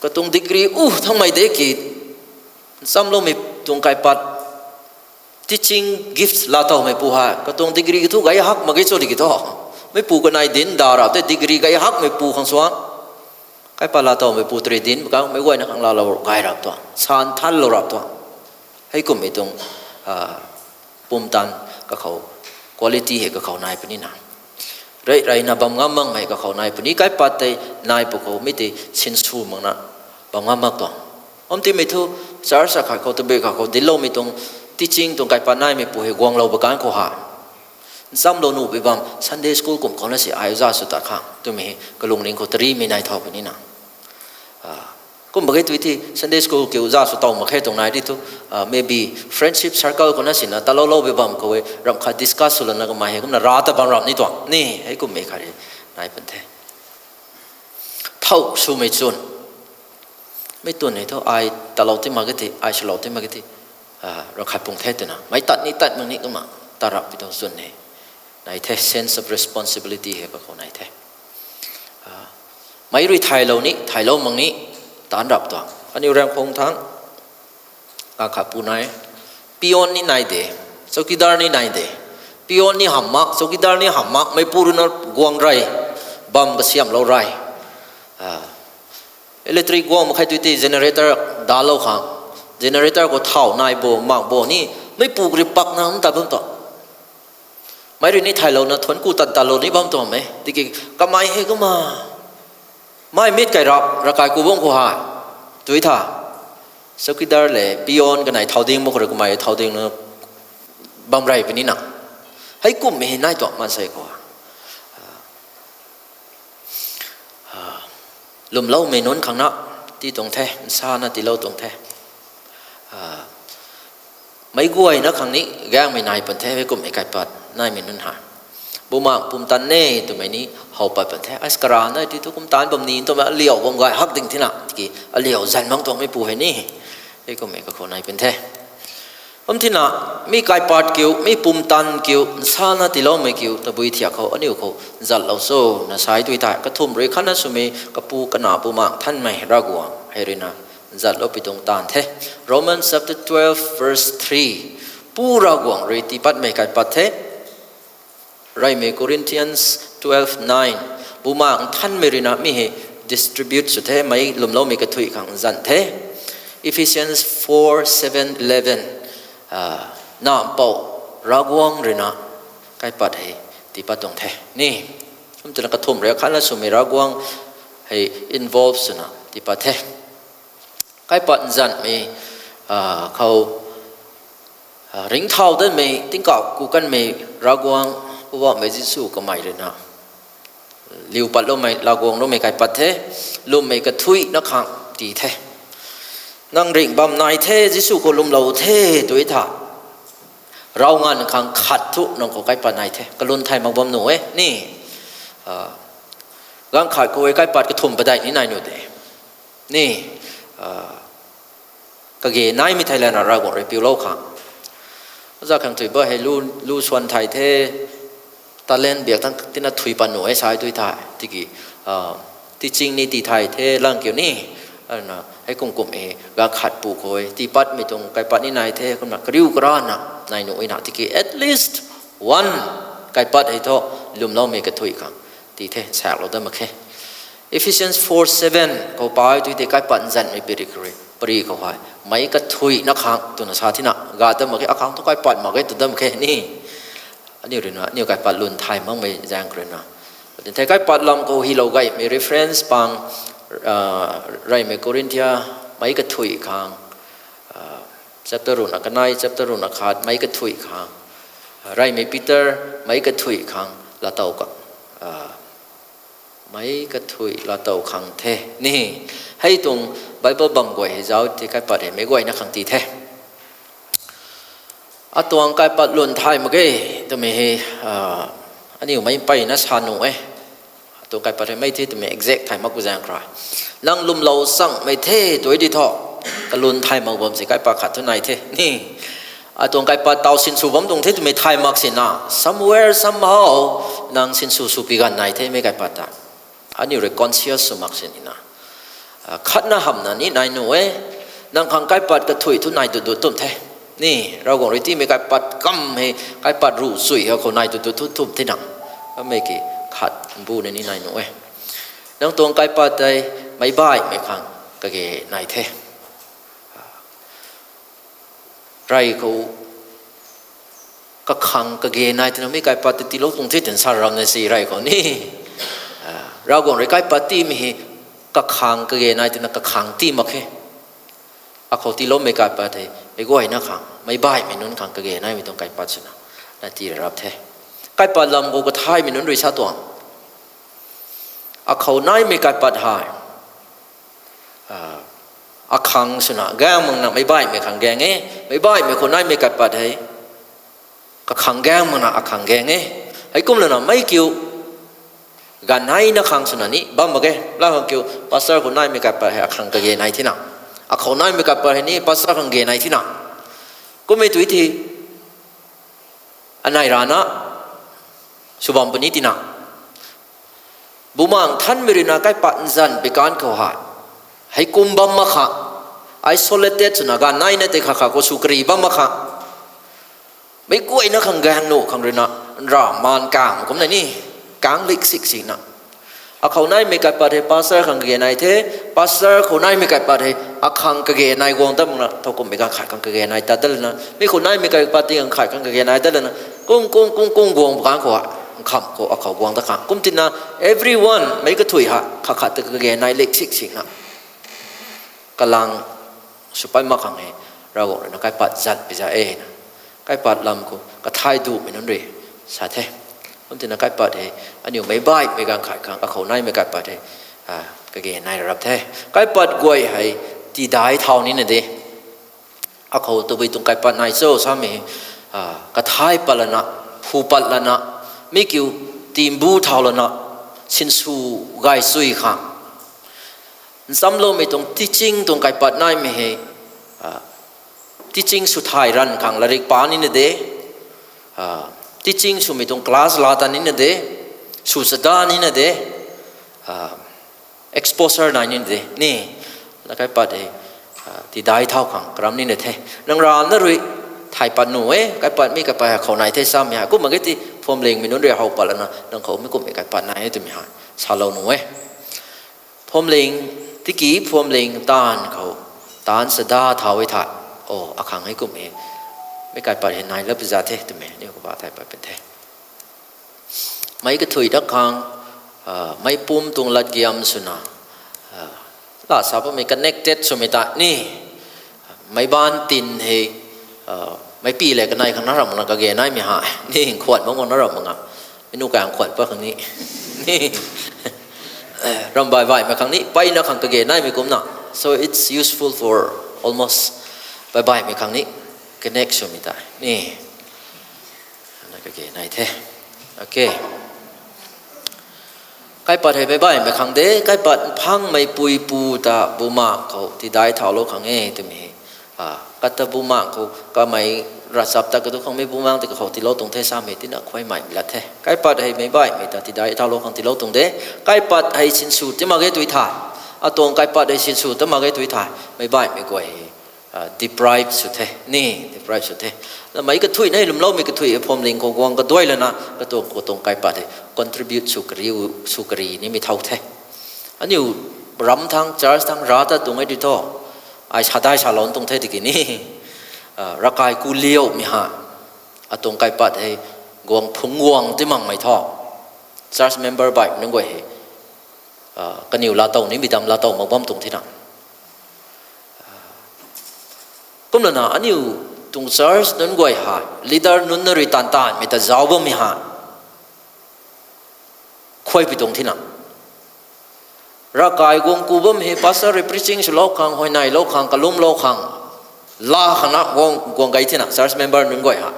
katuang degree u thangmei de ki, nchamloumei tuang kaipat, teaching gifts laa towmeipu hei, katuang degree ki thu gay hak mak ge cho di ki thu. Meipu kanei dinc da rap tei degree gay hakmeipu khang suan. Kaipat laa towmeipu tei dinc kang meic guayna khang laalou gay rap tuang, san thanlou rap tuang. Heikumhmei tuang, ah, pumtan kakhou, quality hei kakhou nai puni na. Rey reyna bam ngam makmei kakhou nai puni, kaipat tei nai pwkhou mi tei sinsw makna bam ngam mak tuang. Om timei thu, church akhat khou, tabui khat khou dincloumei tuang, teaching tuang kaipat naimeipu hei guanglou ba kan khou ha. Nchamlou nuh pi bam, Sunday school kum khou na si ai za sw ta khang twmei hei kalungning khou tarimei nai thau puni na. Ah, kum ba ge tui ti Sunday school kiu za sw tow mak khe tuang nai di thu, ah, maybe friendship circle khou na sina taloulou pi bam khou e, ramh khat discuss sw lana kamei hei kumna ra ta bam rap ni tuang ni, heikummei khat rui nai pun the. Thow swmei chwn. Mei twn hei thu ai talou ti mak ge ti, ai swlou ti mak ge ti, ah, ramh khat pung the twna mei tat ni tat mak ni kumna tarap pi tuang chwn hei nai the, sense of responsibility hei kakhou nai the. Ah, meic rui thaylou ni, thaylou mak ni, taanc rap tuang. Aniu ram khung thang, a khat pu nai, peon ni nai de, chowkidar ni nai de. Peon ni hamh mak, chowkidar ni hamh mak, meipu rui na guang rey, bam kasiamhlou rey. Ah, electric guang mak khe tui ti generator dalou khang, generator khou thow nai bo, mak bo ni, meipu rui pakna hum ta bam tuang. Meic rui ni thaylouna thuanc ku tat tatlou ni bam tuang e. Tiki kamei hei kumna, mei mit kai rap, ravkai ku bam khou hei, tui tha, chowkidar le peon kanei thau ding mak khou rui kamei thau ding na bam rey puni na. Heikummei hei nai tuang maansei khou. Ah, lwmloumei nunc khang na tii tuang the, nsana tiilou tuang the. Ah, meic guayna khang ni gaengmei nai pun the, heikumhmei kaipat naimei nunc hei. Bumaengh pumtan e twmei ni how pat pun the. Ai, kara nai ti thu kum taanc bam ni twmei aliau bam gay hak ding thina, tiki aliau zan bam tuang meipu hei ni. Heikumhmei kakhou nai pun the. Kum thina, mi kaipat kiu, mi pumtan kiu, nsana tiiloumei kiu tabui thiak khou aniu khou zatlou cho na sa e tui thei, kathumh rui khatna swmei Kapu, Kanac, Bumaengh Nthanmei Ravguangc hei rui na zatlou pi tuang taanv the. Romans chapter twelve verse three. Pu Ravguangc rui tiipatmei kaipat the. Reymei Corinthians twelve nine. Bumaengh Nthanmei rui na mi hei distribute sw the, meic lwmloumei kathuic khang nzan the. Ephesians four seven eleven. Ah, Nac Mpouh Ravguangc rui na kaipat hei tiipat tuang the ni. Kum twna kathumh rui khatna swmei Ravguangc hei involve swna tiipat the. Kaipat nzanmei, ah, khou, ah, ringcthau danmei, tingkauh ku kanmei Ravguangc, Poubauhmei Jisu kamei rui na liu patloumei, laa guangloumei kaipat the, lwmmei kathuic na khang tii the. Nang ringh bam nai the, Jisu khou lwmlou the, tui tha. Rav nganv khang khat thu nang khou kaipat nai the, kalun thay mak bam nuh e ni. Ah, ganv khat khou e kaipat kathumh padeih ni nai nuh de. Ni, ah, kage naimei thei lana Ravguangc rui piulou khang. Oja khang thui ba hei lu, lu suan thay the, talent biak thang tina thui pat nuh e sa e tui thei. Tiki, ah, teaching ni tii thay the lang kiu ni. Ana, hei kum kum e, ganv khat pu khou e, tiipatmei tuang kaipat ni nai the, kumna kariu karana nai nuh e na. Tiki at least one kaipat hei thu, lwmloumei kathuic khang tii the, saeklou dat mak khe. Ephesians four seven khou pa e tui tei kaipat nzanmei piri khou rui, pari khou hei, meic kathuic na khang twna sa thina, ga dat mak khe, akhang thu kaipat mak khe, tw dat mak khe ni. Aniu rui na, aniu kaipat lun thay makmei zaeng khou rui na. Tin the kaipat lam khou hylou gaymei reference pang, ah, Reymei Korinthia meic kathuic khang, ah, chapter ruhna kanei, chapter ruhna khat meic kathuic khang, ah, Reymei Peter meic kathuic khang, laatow ka, ah, meic kathuic laatow khang the ni. Hei tuang Bible bam guay hei zauc the kaipat hei meic guayna khang tii the. Atuang kaipat lun thay mak ge twmei hei, ah, aniu meic mpeyna sa nuh e. Atuang kaipat hei mei the twmei exact thay mak ku zaeng khou rui, nang lwmlou changmei the tui di thu, kalun thay mak bam si kaipat khat thu nai the ni. Atuang kaipat taw sinsw bam tuang the twmei thay mak sina, somewhere, somehow, nang sinsw sw pi ganv nai the mei kaipat ta. Aniu rui conscious sw mak sini na. Khatna hamhna ni nai nuh e. Nang khang kaipat kathui thu nai dut dut tum the. Ni, Ravguangc rui tiimei kaipat kam hei, kaipat ruh chui hei khou nai dut dut thu tum the nang. Kamei ki khat mbu ni nai nuh e. Nang tuang kaipat tei meic baihmei khang kage nai the. Rey khou kakhang kage nai twna mi kaipat tei tiilou tuang the twna sa ram na si rey khou ni. Ravguangc rui kaipat tiimei hei kakhang kage nai twna kakhang tii mak khe. Akhou tiiloumei kaipat hei meic guayna khang, meic baihmei nunc khang kage naimei tuang kaipat swna na tii rap the. Kaipat lam khou kathaymei nunc rui sa tuang. Akhou naimei kaipat hei akhang swna gaeng makna meic baihmei khang gaeng e. Meic baihmei khou naimei kaipat hei kakhang gaeng makna akhang gaeng e. Heikumlana meic kiu ganv naina khang swna ni bam mak ge. Lau khang kiu pastor khou naimei kaipat hei akhang kage nai thina, akhou naimei kaipat hei ni pastor khang ge nai thina. Kummei tui thi anei rana sw bam puni tina. Bumaengh Nthanmei rui na kaipat nzan pei kan khou hei, heikum bam mak kha, isolated swna ganv naina tei kha kha khou sw kari bam mak kha. Meic guayna khang gaeng nuh khang rui na, nra maan kang kumna ni, kang lik sik sina. Akhou naimei kaipat hei pastor khang kage nai the, pastor khou naimei kaipat hei akhang kage nai guang dat makna, thowkumhmei ganv khat khang kage nai tat dat lana, mi khou naimei kaipat ti ganv khat khang kage nai dat lana, kum kum kum kum guang pw kan khou, nkham khou akhou guang dat khang. Kum tina, everyone, meic kathui hei khat khat ta kage nai lik sik sina. Kalang sw pat mak khang hei, Ravguangc rui na kaipat zan pei za e na. Kaipat lam khou kathay dumei nunc rui sa the. Kum tina kaipat hei, aniu meic baihmei ganv khat khang, akhou naimei kaipat hei kage nai rap the. Kaipat guay hei tidai thau nina de. Akhou tabui tuang kaipat nai cho samei, kathay pat lana, phu pat lana, mi kiu timbu thau lana, sinsw gay sui khang nchamloumei tuang teaching tuang kaipat naimei hei, teaching sw thay ranv khang larik pa nina de, teaching swmei tuang class laa ta nina de, sw chada nina de, exposure nai nina de ni. Na kaipat hei tidai thau khang karam nina the. Nang rana rui thay pat nuh e, kaipat mi kaipat hei khou nai the samei hei. Kum mak ge ti phuamlingmei nunc rui how pat lana, nang khou mi kummei kaipat nai e twmei hei salou nuh e. Phuamling, tiki phuamling taanv khou, taanv chada thau e tha. O, akhang hei kum e. Meic kaipat hei nai lap za the twmei, ni khou ba thay pat pun the. Meic kathui dat khang, meic pum tuang latgiam swna, la sa bammei connected swmei ta ni, meic baanv tin hei, meic pi le kanei khang na ramh na kage naimei hei, ni khwan bam na ramh mak nga, meic nu kang khwan pat khang ni, ni, ramh bai baihmei khang ni, mpeyna khang kage naimei kumna. So it's useful for almost bai baihmei khang ni, connect swmei ta ni. Na kage nai the. Okay. Kaipat hei meic baihmei khang de, kaipat mphangmei pui pu ta bumaengh khou tidai thaulou khang e twmei hei. Kata bumaengh khou kamei ravchap ta kadu khang mei bumaengh tei kakhou tiilou tuang the samei tina khuaymei lat the. Kaipat hei meic baihmei ta tidai thaulou khang tiilou tuang de. Kaipat hei sinsw ti mak ge tui tha. Atuang kaipat hei sinsw ta mak ge tui tha. Meic baihmei guay deprive sw the, ni, deprive sw the. Namei kathuina hei lwmloumei kathui hei phuamling khou guang kaduai lana, katuang, katuang kaipat hei contribute sw kari, sw kari nimei thau the. Aniu ram thang, church thang, ra ta tuang e di tho. Ai sa dai salou tuang the tiki ni. Ravkai ku liaumei hei. Atuang kaipat hei guang phungc guang ti makmei tho. Church member baih nunc guay hei. Kaniw laatow nimei dam laatow mak bam tuang thina. Kumlana aniu tuang church nunc guay hei, leader nunc na rui taanv taanmei ta zauc bammei hei khuaypui tuang thina. Ravkai guang ku bam hei pastor rui preaching swlou khang, huayneylou khang, kalumlou khang, la khangna guang, guang gay thina church member nunc guay hei.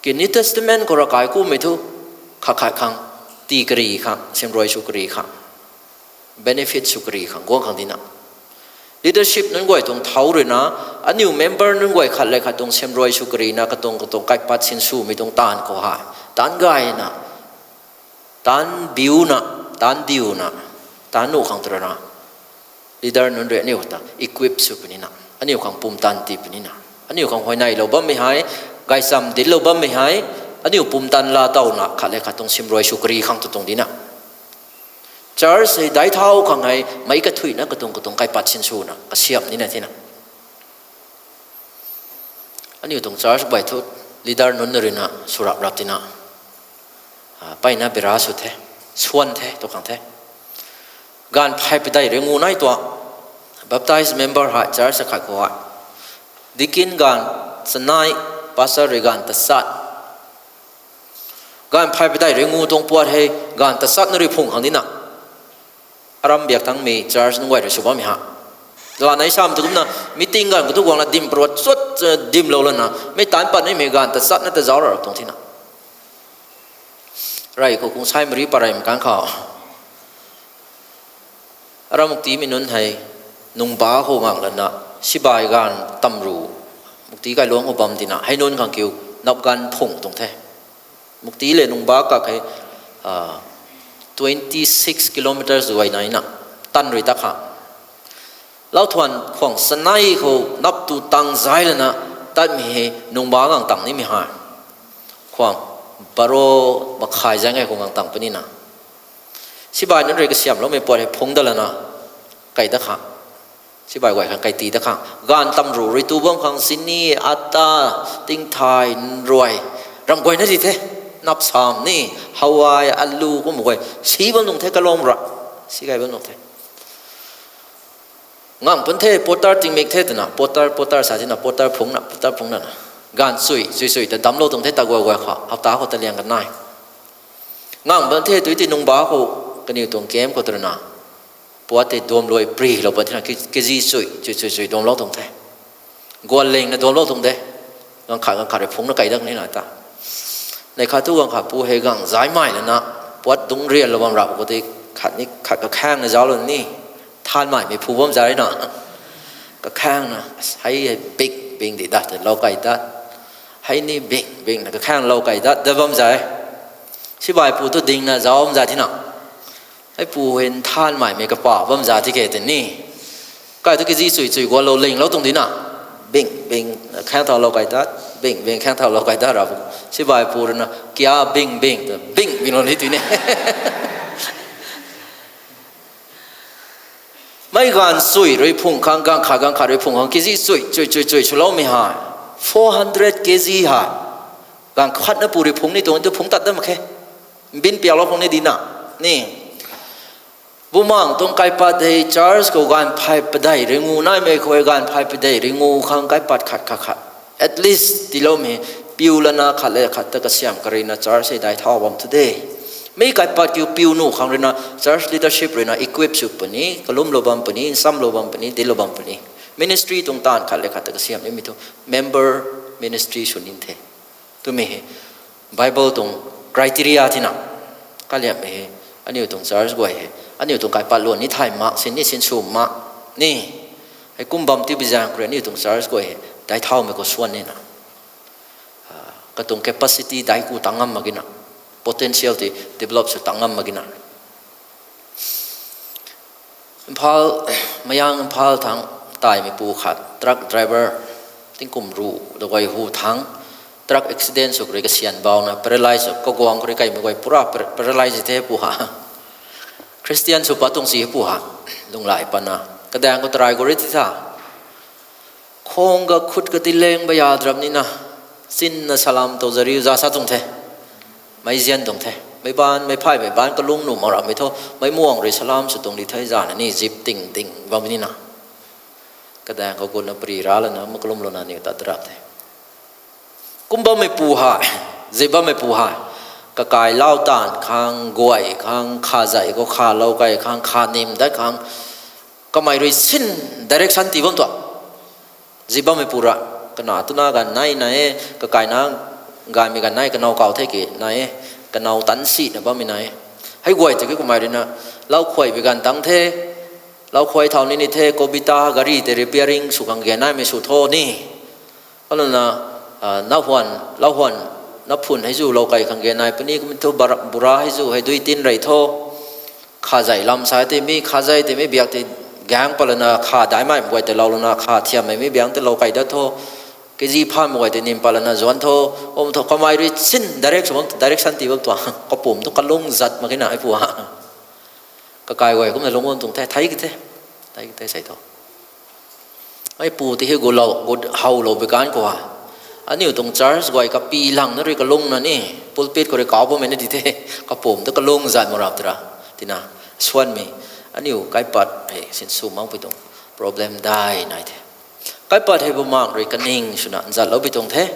Ki New Testament khou ravkai kumei thu, khat khat khang, tii kari khang, siamruai sw kari khang, benefit sw kari khang guang khang dina. Leadership nunc guay tuang thau ruina, aniu member nunc guay khat le khat tuang siamruai sw karina, katuang, katuang kaipat sinswmei tuang taanv khou hei, taanv gayna, taanv biuna, taanc diuna, taanc nuh khang tw rana, leader nunc rui aniu ta equip sw punina, aniu khang pumtan ti punina, aniu khang huayneylou bammei hei, gaychamv dinclou bammei hei, aniu pumtan laa tawna khat le khat tuang simruai sw kari khang tu tuang dina. Church hei daic thau khang hei meic kathuina katuang katuang kaipat sinswna kasiamh nina thena. Aniu tuang church guay thu leader nunc na ruina swrap rap tina, mpeyna bira sw the, swan the tu khang the. Gaanv phay padeih rui ngu nai tuang, baptized member hei church akhat khou hei, deacon gaanv chanei, pastor rui gaanv tachat. Gaanv phay padeih rui ngu tuang puat hei gaanv tachat na rui phung khang dina. Aram biak tangmei church nunc guay rui sw bammei ha. Lanei sam tu kumna meeting ganv khou thu guangna dim parua chuat, dimlou lana mei taanc pat nimei gaanv tachatna ta zauc ra tuang thena. Rey khou kung sai mari pareymei kan khou, aram muktimei nunc hei nungba khou ngang lana, sibai gaanv tamru, mukti kailuangc khou bam tina hei nunc khang kiu nap ganv phung tuang the. Mukti le nungba kak hei twenty six kilometres guay naina, tan rui ta khang. Lauthuan khwang chanei khou nap tu tang zai lana tatmei hei nungba ngang tang nimei hei khwang baro makhai zaeng e khou ngang tang punina. Sibai nunc rui kasiamhloumei puat hei phungc dat lana, kai dat khang. Sibai guay khang kai ti dat khang. Gaanv tamru rui tu bam khang chini, atta, tingthay, nruai, ramh guayna di the. Nap sam ni, hawai, alu kum guay si bam nung the, kalum ra. Si gay bam nung the. Ngang pun the, porter tingmik the twna, porter, porter sa tina, porter phungna, porter phungna na. Gaanv chui, chui, chui ta damclou tuang the, ta guay guay khou, hapta khou ta liang kanei. Ngang pun the, tui ti nungba khou, kaniw tuang camp khou twna. Puat tei duamluai prilou pat thena, kg chui, chui, chui, chui duamlou tuang the. Gual lingna duamlou tuang de. Ganv khat, ganv khat rui phungna kai dat nina ta. Neih khat thu ganv khat pu hei gang zaimei lana, puat dungc rianlou bam rap khou tei khat ni khat kakhaengna zauclou ni. Thanmeimei phu bam zai na. Kakhaengna, hei hei bing, bing di dat, lou kai dat. Hei ni bing, bingna kakhaenglou kai dat, dat bam zai. Sibai pu thu dingna zauc bam zai thena. Hei pu hei nthanmeimei kapa bam za ti ke tei ni. Kai thu kg chui chui gualou linglou tuang dina. Bing, bing, khaeng thaulou kai dat, bing, bing, khaeng thaulou kai dat ra. Sibai pu rui na, kya bing, bing, bing, binglou ni tui ni. Mei gaanv chui rui phung khang, ganv khat, ganv khat rui phung khang, kg chui, chui, chui, chui, swloumei hei. Four hundred kg hei. Ganv khatna pu rui phung ni tuang, tu phung tat dat mak khe. Bin piaklou khang ni dina. Ni. Bumaengc tuang kaipat hei church khou gaanv phay padeih ringu naimei khou gaanv phay padeih ringu khang kaipat khat khat khat. At least tiiloumei piu lana khat le khat ta kasiam karina church hei daic thau bam thu de. Mi kaipat kiu piu nuh khang ruina church leadership ruina equip sw puni, kalumlou bam puni, nsamlou bam puni, dinclou bam puni. Ministry tuang taanv khat le khat ta kasiam nimei thu member ministry sw nin the. Twmei hei Bible tuang criteria thina. Kaliammei hei aniu tuang church guay hei aniu tuang kaipat luan ni thay mak, sin ni sinsw mak ni. Hei kum bam tibi zaeng khou rui aniu tuang church guay hei daic thaumei khou swan nina. Katuang capacity daic ku tang ngam mak gina. Potential ti develop sw tang ngam mak gina. Imphal, Mayang Imphal thangc taimei pu khat, truck driver, tingkum ruh da guay hu thangc, truck accident sw khou rui kasian bauna paralyze sw, kaguang khou rui kaimei guay pura par-, paralyze the pu ha. Christian sw pat tuang si pu ha, lunglai patna. Kadaeng khou tarai khou rui ti tha. Khang kakhut kati leng ba yadram nina, chinna salam tow zariu za sa tuang the. Meic zian tuang the. Meic baanc, meic phaymei baanc kalung nuh mak rammei thu, meic muang rui salam sw tuang di the zana ni zip ting ting bam nina. Kadaeng khou gutna pari ra lana, ma kalumlouna niw tat rap the. Kum bammei pu hei, zip bammei pu hei, kakai lau taanv khang, guay khang, kha zai khou khalou kai khang, kha nim dat khang, kamei rui sin direction tii bam tuang. Zip bammei pu ra, kana twna ganv nai nai e, kakaina ganvmei ganv nai, kanow kau the ki nai e, kanow tan sina bammei nai e. Hei guay tiki kamei ruina, lau khuay bi ganv tang the, lau khuay thau nini the, kobita gari tei repairing sw khang ge naimei sw tho ni. Kalana, ah, na huan, lau huan, na phun hei zu lou kai khang ge nai puni, kum thu bara-, bura hei zu hei dui tin rei tho. Kha zei lam sa tei mi, kha zei tei mi biak tei gaeng patlana kha daihmei guay tei lou lana kha thiammei mi biak tei lou kai dat tho. Kezi phammei guay tei nim patlana zuan tho. Um tho kamei rui sin direct sw bam, direction ti bam tuang. Kapum tu kalung zat mak khe na ai pu a. Kakai guay kumna lung bam tuang the, thei ki the. Thei ki the sei tho. Ai pu tei hei gulou, gut howlou bi kan khou a. Aniu tuang church guay kapi lang na rui kalung na ni, pulpit khou rui kau bammei na di the, kapum tu kalung zat mak rap tera. Tina, suanmei, aniu kaipat hei sinsw makpui tuang problem dai nai the. Kaipat hei Bumaengh rui kaning swna nzatlou bi tuang the.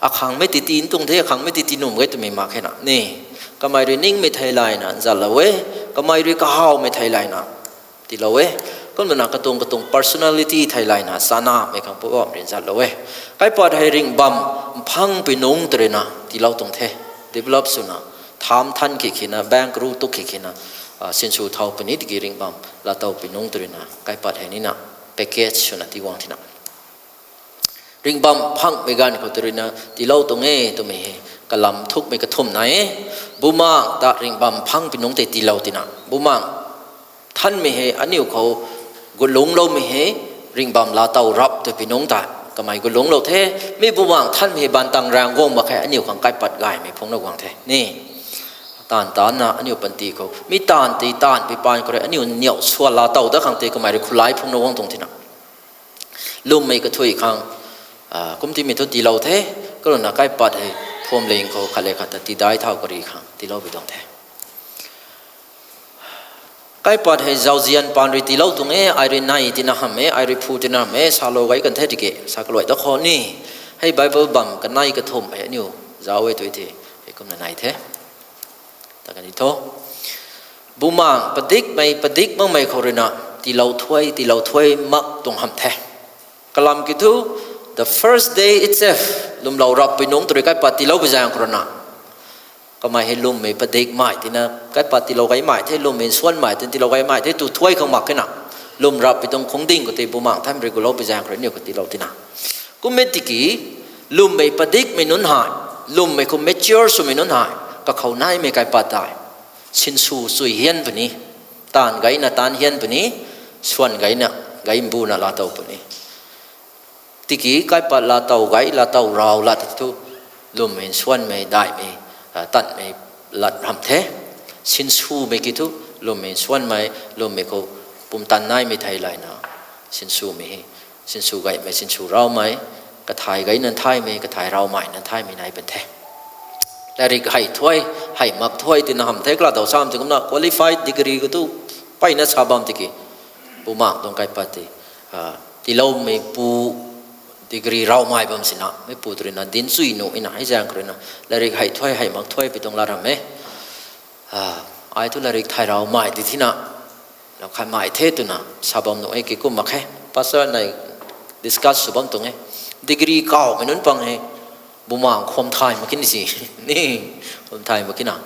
Akhangmei titi tuang the, akhangmei titi num ge twmei mak khe na ni. Kamei rui ningmei thei layna nzatlou e, kamei rui kahawmei thei layna tiilou e. Kumna katuang katuang personality thei layna chanamei khang pu bam rui nzatlou e. Kaipat hei ringhbam mphangpui nungc tw ruina tiilou tuang the. Develop swna, tham than khe khe na, bank ru tuk khe khe na, sinsw thau puni tiki ringhbam laatowpui nungc tw ruina kaipat hei nina package swna ti guang thina. Ringhbam phangmei ganv khou tw ruina tiilou tuang e twmei hei kalam thukmei kathumh nai e. Bumaengh ta ringhbam phangpui nungc tei tiilou tina. Bumaengh thanmei hei aniu khou gulungcloumei hei ringhbam laatow rap twpui nungc ta kamei gulungclou the. Mi Bumaengh thanmei hei bantang raeng guang mak khe, aniu khang kaipat gaymei phungcna guang the ni. Taanv taanvna aniu panty khou mi taanv tei taanv pui paan khou rui aniu niau sua laatow dat khang tei kamei rui khulai phungcna guang tuang thina. Lwmmei kathui khang, kumtimei thu tiilou the, kaluna kaipat hei phuamling khou khat le khat ta tidai thau kari khang tiilou bi tuang the. Kaipat hei zauzian paan rui tiilou tuang e, ai rui nai tina hamh e, ai rui phu tina hamh e, salou gay kan the tiki sa kaluai da khou ni. Hei Bible bam kanei kathumh hei aniu zauc e tui the, hei kumna nai the. Ta kani tho. Bumaengh padikmei padik makmei khou ruina tiilou thuai tiilou thuai mak tuang hamh the. Kalam kiu thu, the first day itself, lwmlou rapui nungc tw rui kaipat tiilou bi zaeng khou ruina kamei hei lwmmei padikmei tina kaipat tiilou gaymei the, lwmmei nsuanmei tina tiilou gaymei the tu thuai khang mak khe na. Lwm rapui tuang khungding khou tei Bumaengh thanmei rui gulou bi zaeng khou rui aniu khou tiilou tina. Kummei tiki, lwmmei padikmei nunc hei, lwmmei khou mature swmei nunc hei, kakhou naimei kaipat tei sinsw chui hian puni, taanv gayna taanv hian puni, suan gayna gay mbuna laatow puni. Tiki kaipat laatow gay, laatow rau lat thu, lwmmei nsuanmei daihmei, tatmei lat hamh the. Sinswmei kiu thu, lwmmei nsuanmei, lwmmei khou pumtan naimei thei layna sinswmei hei, sinsw gaymei, sinsw raumei, kathai gayna thaymei, kathai raumei na thaymei nai pan the. Lairik hei thuai, hei mak thuai tina hamh the, kaladaw sam ti kumna qualified degree khou tu mpeyna sa bam tiki, Bumaengh tuang kaipat tei tiiloumeipu degree raumei bam sina, meipu tw ruina dinc chui nuh ina, hei zaeng khou ruina, lairik hei thuai, hei mak thuai pi tuang lat ram e. Ai thu lairik thay raumei di thina, lau khatmei the twna sa bam nuh e, kikum mak khe. Pastor nei discuss sw bam tuang e. Degree kawmei nunc pang hei, Bumaengh khwan thay mak khe ni si, ni, khwan thay mak khe na.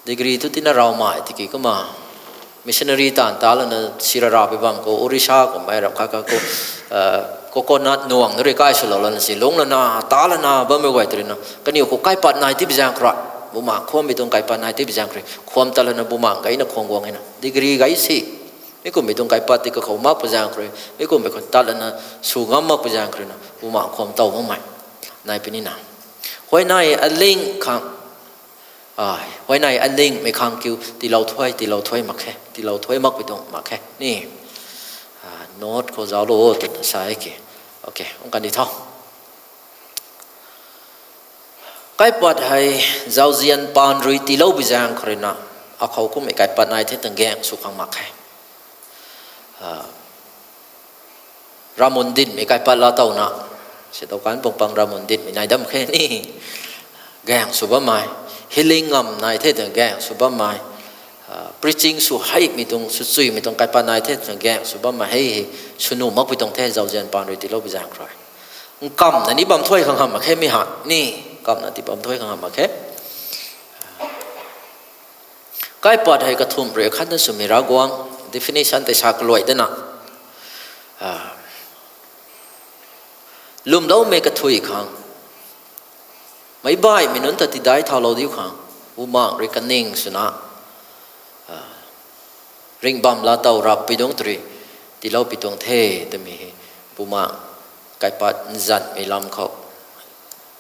Degree thu tina raumei tiki kumna, missionary taanv ta lana sirara pi bam khou, Orissa kummei ram khat khat khou, coconut nuang na rui kai swlou lana si lungc lana, ta lana bammei guay tw ruina, kaniw khou kaipat nai ti bi zaeng khou rui, Bumaengh khwanmei tuang kaipat nai ti bi zaeng khou rui, khwan tat lana Bumaengh gayna khwan guang e na. Degree gay si, mi kummei tuang kaipat tei kakhou mak pu zaeng khou rui, mi kummei khou tat lana sw ngam mak pu zaeng khou ruina, Bumaengh khwan tow makmei nai puni na. Huayney aling khang, huayney alingmei khang kiu tiilou thuai, tiilou thuai mak khe, tiilou thuai makpui tuang mak khe ni. Note khou zauclou o twna sa e ki. Ok, kum kani tho. Kaipat hei zauzian paan rui tiilou bi zaeng khou ruina, akhou kummei kaipat nai the twna gaeng sw khang mak khe. Ramun dinmei kaipat laatowna, si tow kan pang pang ramun dinmei nai dam khe ni. Gaeng sw bammei, healing ngam nai the twna gaeng sw bammei, preaching sw heimei tuang, sw chuimei tuang kaipat nai the twna gaeng sw bammei hei hei, sw nuh makpui tuang the zauzian paan rui tiilou bi zaeng khou rui. Nkamna ni bam thuai khang hamh mak khe mi ha ni, nkamna ti bam thuai khang hamh mak khe. Kaipat hei kathumh rui khatna swmei Ravguangc definition tei sa kaluai dana, lwmloumei kathui khang, meic baihmei nunc ta tidai thaulou diu khang, Bumaengh rui kaning swna, ringhbam laa tow rap pui dungc tari tiilou pi tuang the twmei hei, bumaeng kaipat nzanhmei lam khou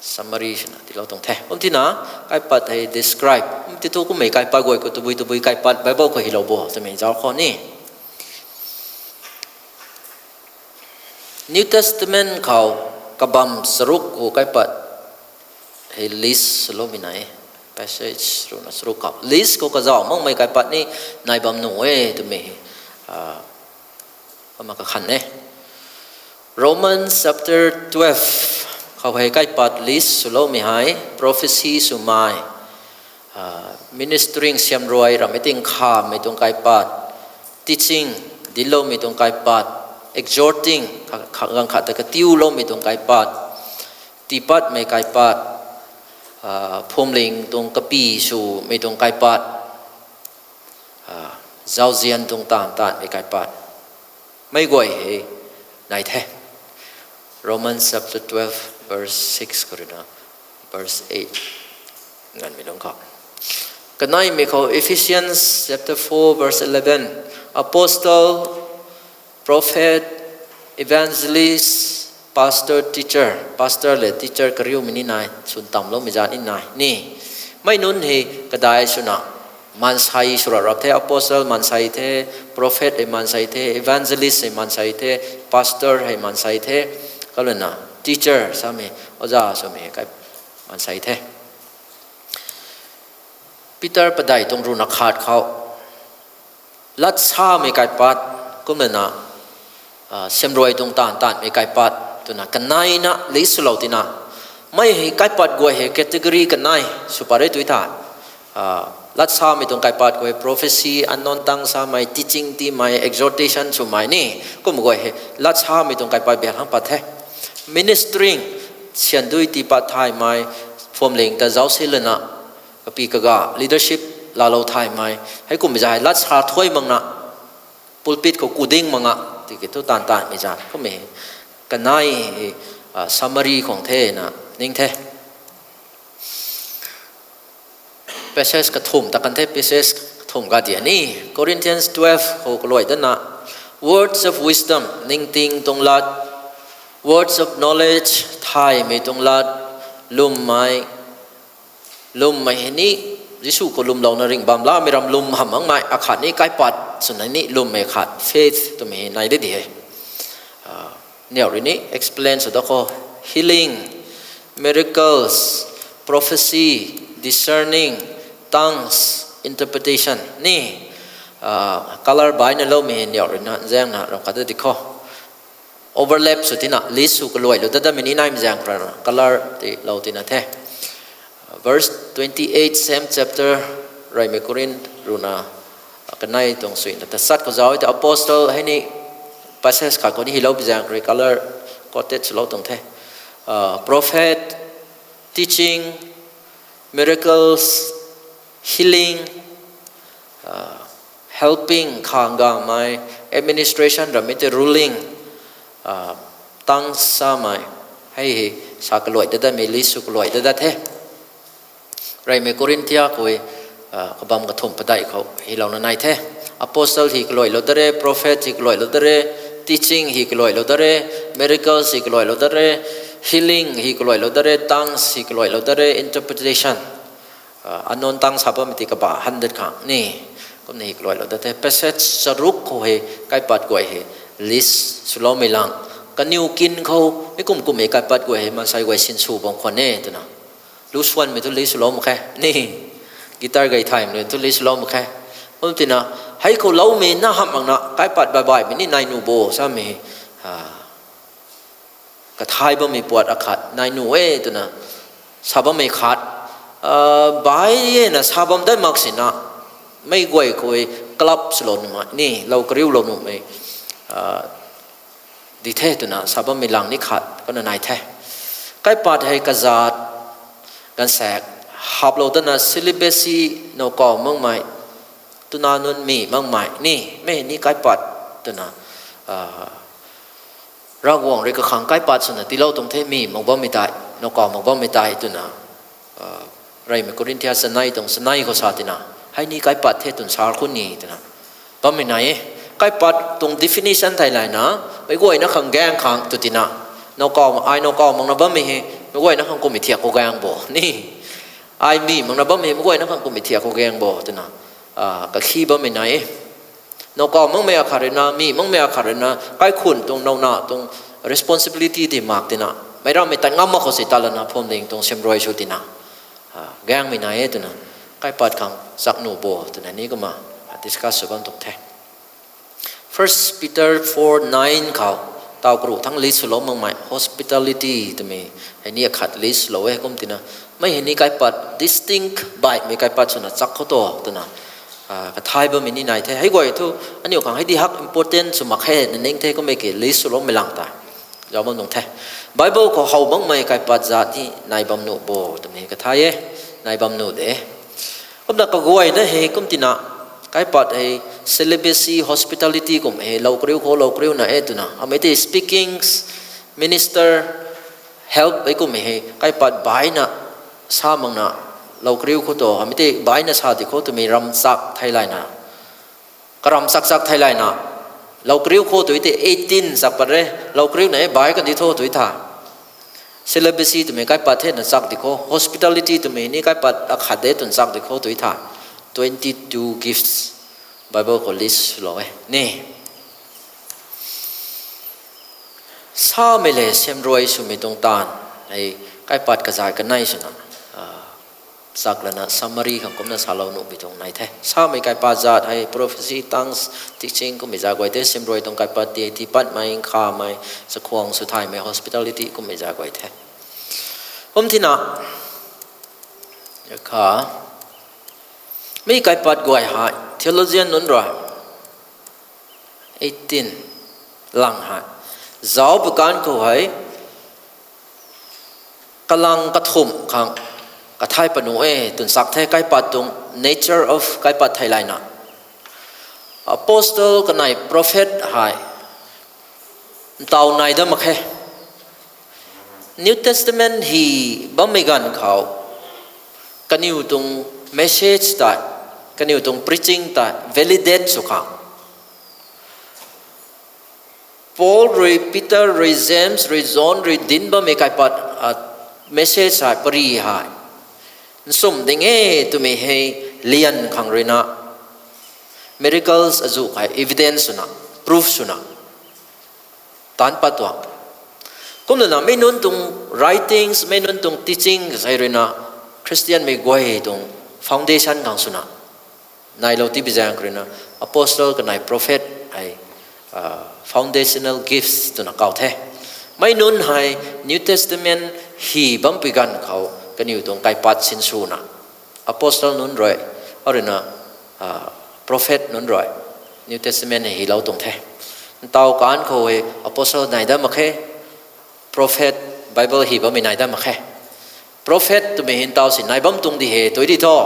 summary swna tiilou tuang the. Kum tina, kaipat hei describe kum ti thu kummei kaipat guay khou tabui tabui kaipat Bible khou hylou bo twmei zauc khou ni New Testament khou kabam charuk khou kaipat hei list swloumei nai e. Passage ruhna charuk khou list khou kazauh makmei kaipat ni nai bam nuh e twmei hei, ama kakhan e. Romans chapter twelve khou hei kaipat list swloumei hei prophecy swmei, ministering siamruai ramei ting khamei tuang kaipat, teaching dincloumei tuang kaipat, exhorting, kha- kha- ganv khat ta katiuloumei tuang kaipat, tiipatmei kaipat, phuamling tuang kapy swmei tuang kaipat, zauzian tuang taanv taanvmei kaipat, mei guay hei nai the. Romans chapter twelve verse six khou ruina verse eight nganvmei lungc khou, kaneimei khou Ephesians chapter four verse eleven, apostle, prophet, evangelist, pastor, teacher, pastor le teacher kariumei ni nai, swn tamloumei zat ni nai ni. Mei nunc hei kadai swna maansei swra rap the, apostle maansei the, prophet hei maansei the, evangelist hei maansei the, pastor hei maansei the, kalana teacher samei, oja swmei hei kai maansei the. Peter padeih tuang ruhna khat khou latsamei kaipat, kumlana siamruai tuang taanv taanvmei kaipat twna kaneina list swlou tina, mei hei kaipat guay hei category kanei sw pat re tui tha. Latsamei tuang kaipat khou hei prophecy, unknown tongue samei, teaching tiimei, exhortation swmei ni, kum guay hei latsamei tuang kaipat biak hang pat the. Ministering, syan dui tii pat thaymei, phuamling ta zauc si lana kapy kaga leadership laalou thaymei, heikum za hei latsa thuai makna, pulpit khou kuding makna tiki thu taanv taanvmei zat kummei kanei summary khang thena ning the. Passage kathumh ta kan the, passage kathumh ga dia ni, Corinthians twelve khou kaluai dana, words of wisdom, ningting tuang lat, words of knowledge, thaymei tuang lat, lwmmei, lwmmei hei ni, Jisu khou lwmlouna ringh bam lamei ram lwm hamh makmei akhat ni kaipat swna ni lwmmei khat faith twmei hei nai de di e. Niw rui ni explain sw da khou, healing, miracles, prophecy, discerning, tongues, interpretation ni, color baina loumei hei niw ruina zaengna ram khat ta di khou overlap sw tina list sw kaluailou dat datmei ni naimei zaeng khou rana color tilou tina the. Verse twenty eight, same chapter, Reymei Korinth ruhna kanei tuang suina ta chat khou zauc e ta apostle hei ni passage khat khou ni hylou bi zaeng khou rui color coded swlou tuang the. Prophet, teaching, miracles, healing, helping, khang gamei, administration ramei tei ruling, tongues samei, hei hei sa kaluai dat datmei list sw kaluai dat dat the. Reymei Korinthia khou kabam kathumh padeih khou hylouna nai the. Apostle hei kaluailou dat re, prophet hei kaluailou dat re, teaching hei kaluailou dat re, miracles hei kaluailou dat re, healing hei kaluailou dat re, tongues hei kaluailou dat re, interpretation, unknown tongue sa bammei ti kaba han dat khang ni, kumna hei kaluailou dat the. Passage charuk khou hei kaipat guay hei list swloumei lang, kaniw kin khou mi kum kummei kaipat guay hei maansei guay sinsw bam khwan e twna, lu swanmei thu list swlou mak khe ni, guitar gay thaymei thu list swlou mak khe. Kum tina, hei khou loumei na hamh makna kaipat baihbaihmei ni nai nuh bo samei kathay bammei puat akhat nai nuh e twna sa bammei khat, bai e na sa bam dat mak sina, mei guay khou club swlou nuhmei ni lou kariulou nuhmei di the twna sa bammei lang ni khat kumna nai the. Kaipat hei kazat, ganvsaekc, haplou dana celibacy, nowkaw makmei, twna nunc mi makmei ni, mei ni kaipat twna, Ravguangc rui kakhang kaipat swna tiilou tuang the, mi mak bammei tei, nowkaw mak bammei tei twna, Reymei Korinthia chanei tuang chanei khou sa tina, hei ni kaipat the twna sa khou ni twna, Bammei nai e. Kaipat tuang definition thei layna, meic guayna khang gaeng khang tw tina. Nowkaw, ai nowkaw makna bammei hei, meic guayna khang kummei thiak khou gaeng bo ni. Ai mi makna bammei hei, meic guayna khang kummei thiak khou gaeng bo twna, kakhi bammei nai e. Nowkaw makmei akhat ruina, mi makmei akhat ruina, kaikhunh tuang nowna tuang responsibility ti mak tina. Meic rammei tat ngam mak khou si ta lana phuamling tuang siamruai sw tina. Gaengmei nai e twna, kaipat khang chak nuh bo twna ni kumna discuss sw bam tuang the. First Peter four nine khou, taw karuh thang list swlou makmei hospitality twmei, hei ni akhat list swlou e kum tina, mei hei ni kaipat distinct baihmei kaipat swna chak khou tu twna, kathay bammei ni nai the. Hei guay thu, aniu khang hei di hak important sw mak khe na ning the kummei ki list swloumei lang ta. Zau bam nung the. Bible khou how makmei kaipat zat ni nai bam nuh bo twmei kathay e, nai bam nuh de. Kumna kaguayna hei kum tina, kaipat hei celibacy, hospitality kum hei lou kariu khou lou kariuna e twna. Amei tei speaking, minister, help hei kummei hei kaipat baina sa makna lou kariu khou tu, amei tei baina sa di khou twmei ram chak thei layna. Karam chak chak thei layna. Lou kariu khou tui tei eighteen chak pat re, lou kariuna e bai kan di tho tui tha. Celibacy twmei kaipat thena chak di khou, hospitality twmei ni kaipat akhat de twna chak di khou tui tha. Twenty-two gifts Bible khou list lou e ni. Samei le siamruai swmei tuang taanv hei kaipat kazay kanei swna, chak lana summary khang kumna salou nuhmei tuang nai the. Samei kaipat zat hei prophecy, tongues, teaching kummei zat guay the, siamruai tuang kaipat ti, tiipatmei, nkhamei, chakhwang swthaymei, hospitality kummei zat guay the. Kum tina, kha, mi kaipat guay hei theologian nunc rui eighteen lang hei, zauc pw kan khou hei, kalang kathumh khang kathay panu e twna chak the, kaipat tuang nature of kaipat thei layna. Apostle kanei prophet hei ntaw nai dat mak khe. New Testament hi bammei ganv khou, kaniw tuang message tei, kaniw tuang preaching tei validate sw khang, Paul rui, Peter rui, James rui, John rui dinc bammei kaipat message hei pary hei nsumh ding e twmei hei lian khang ruina miracles azuh hei evidence swna, proof swna taanc pat tuang. Kumna mei nunc tuang writings, mei nunc tuang teaching sei ruina Christianmei guay tuang foundation khang swna nailou tibi zaeng khou ruina apostle kanei prophet hei foundational gifts twna kau the. Mei nunc hei New Testament hi bampui ganv khou kaniw tuang kaipat sinswna apostle nunc rui, aruina prophet nunc rui New Testament hei hilou tuang the. Ntaw kan khou hei apostle nai dat mak khe, prophet, Bible hi bammei nai dat mak khe. Prophet twmei hei ntaw si nai bam tuang di he tui di thu,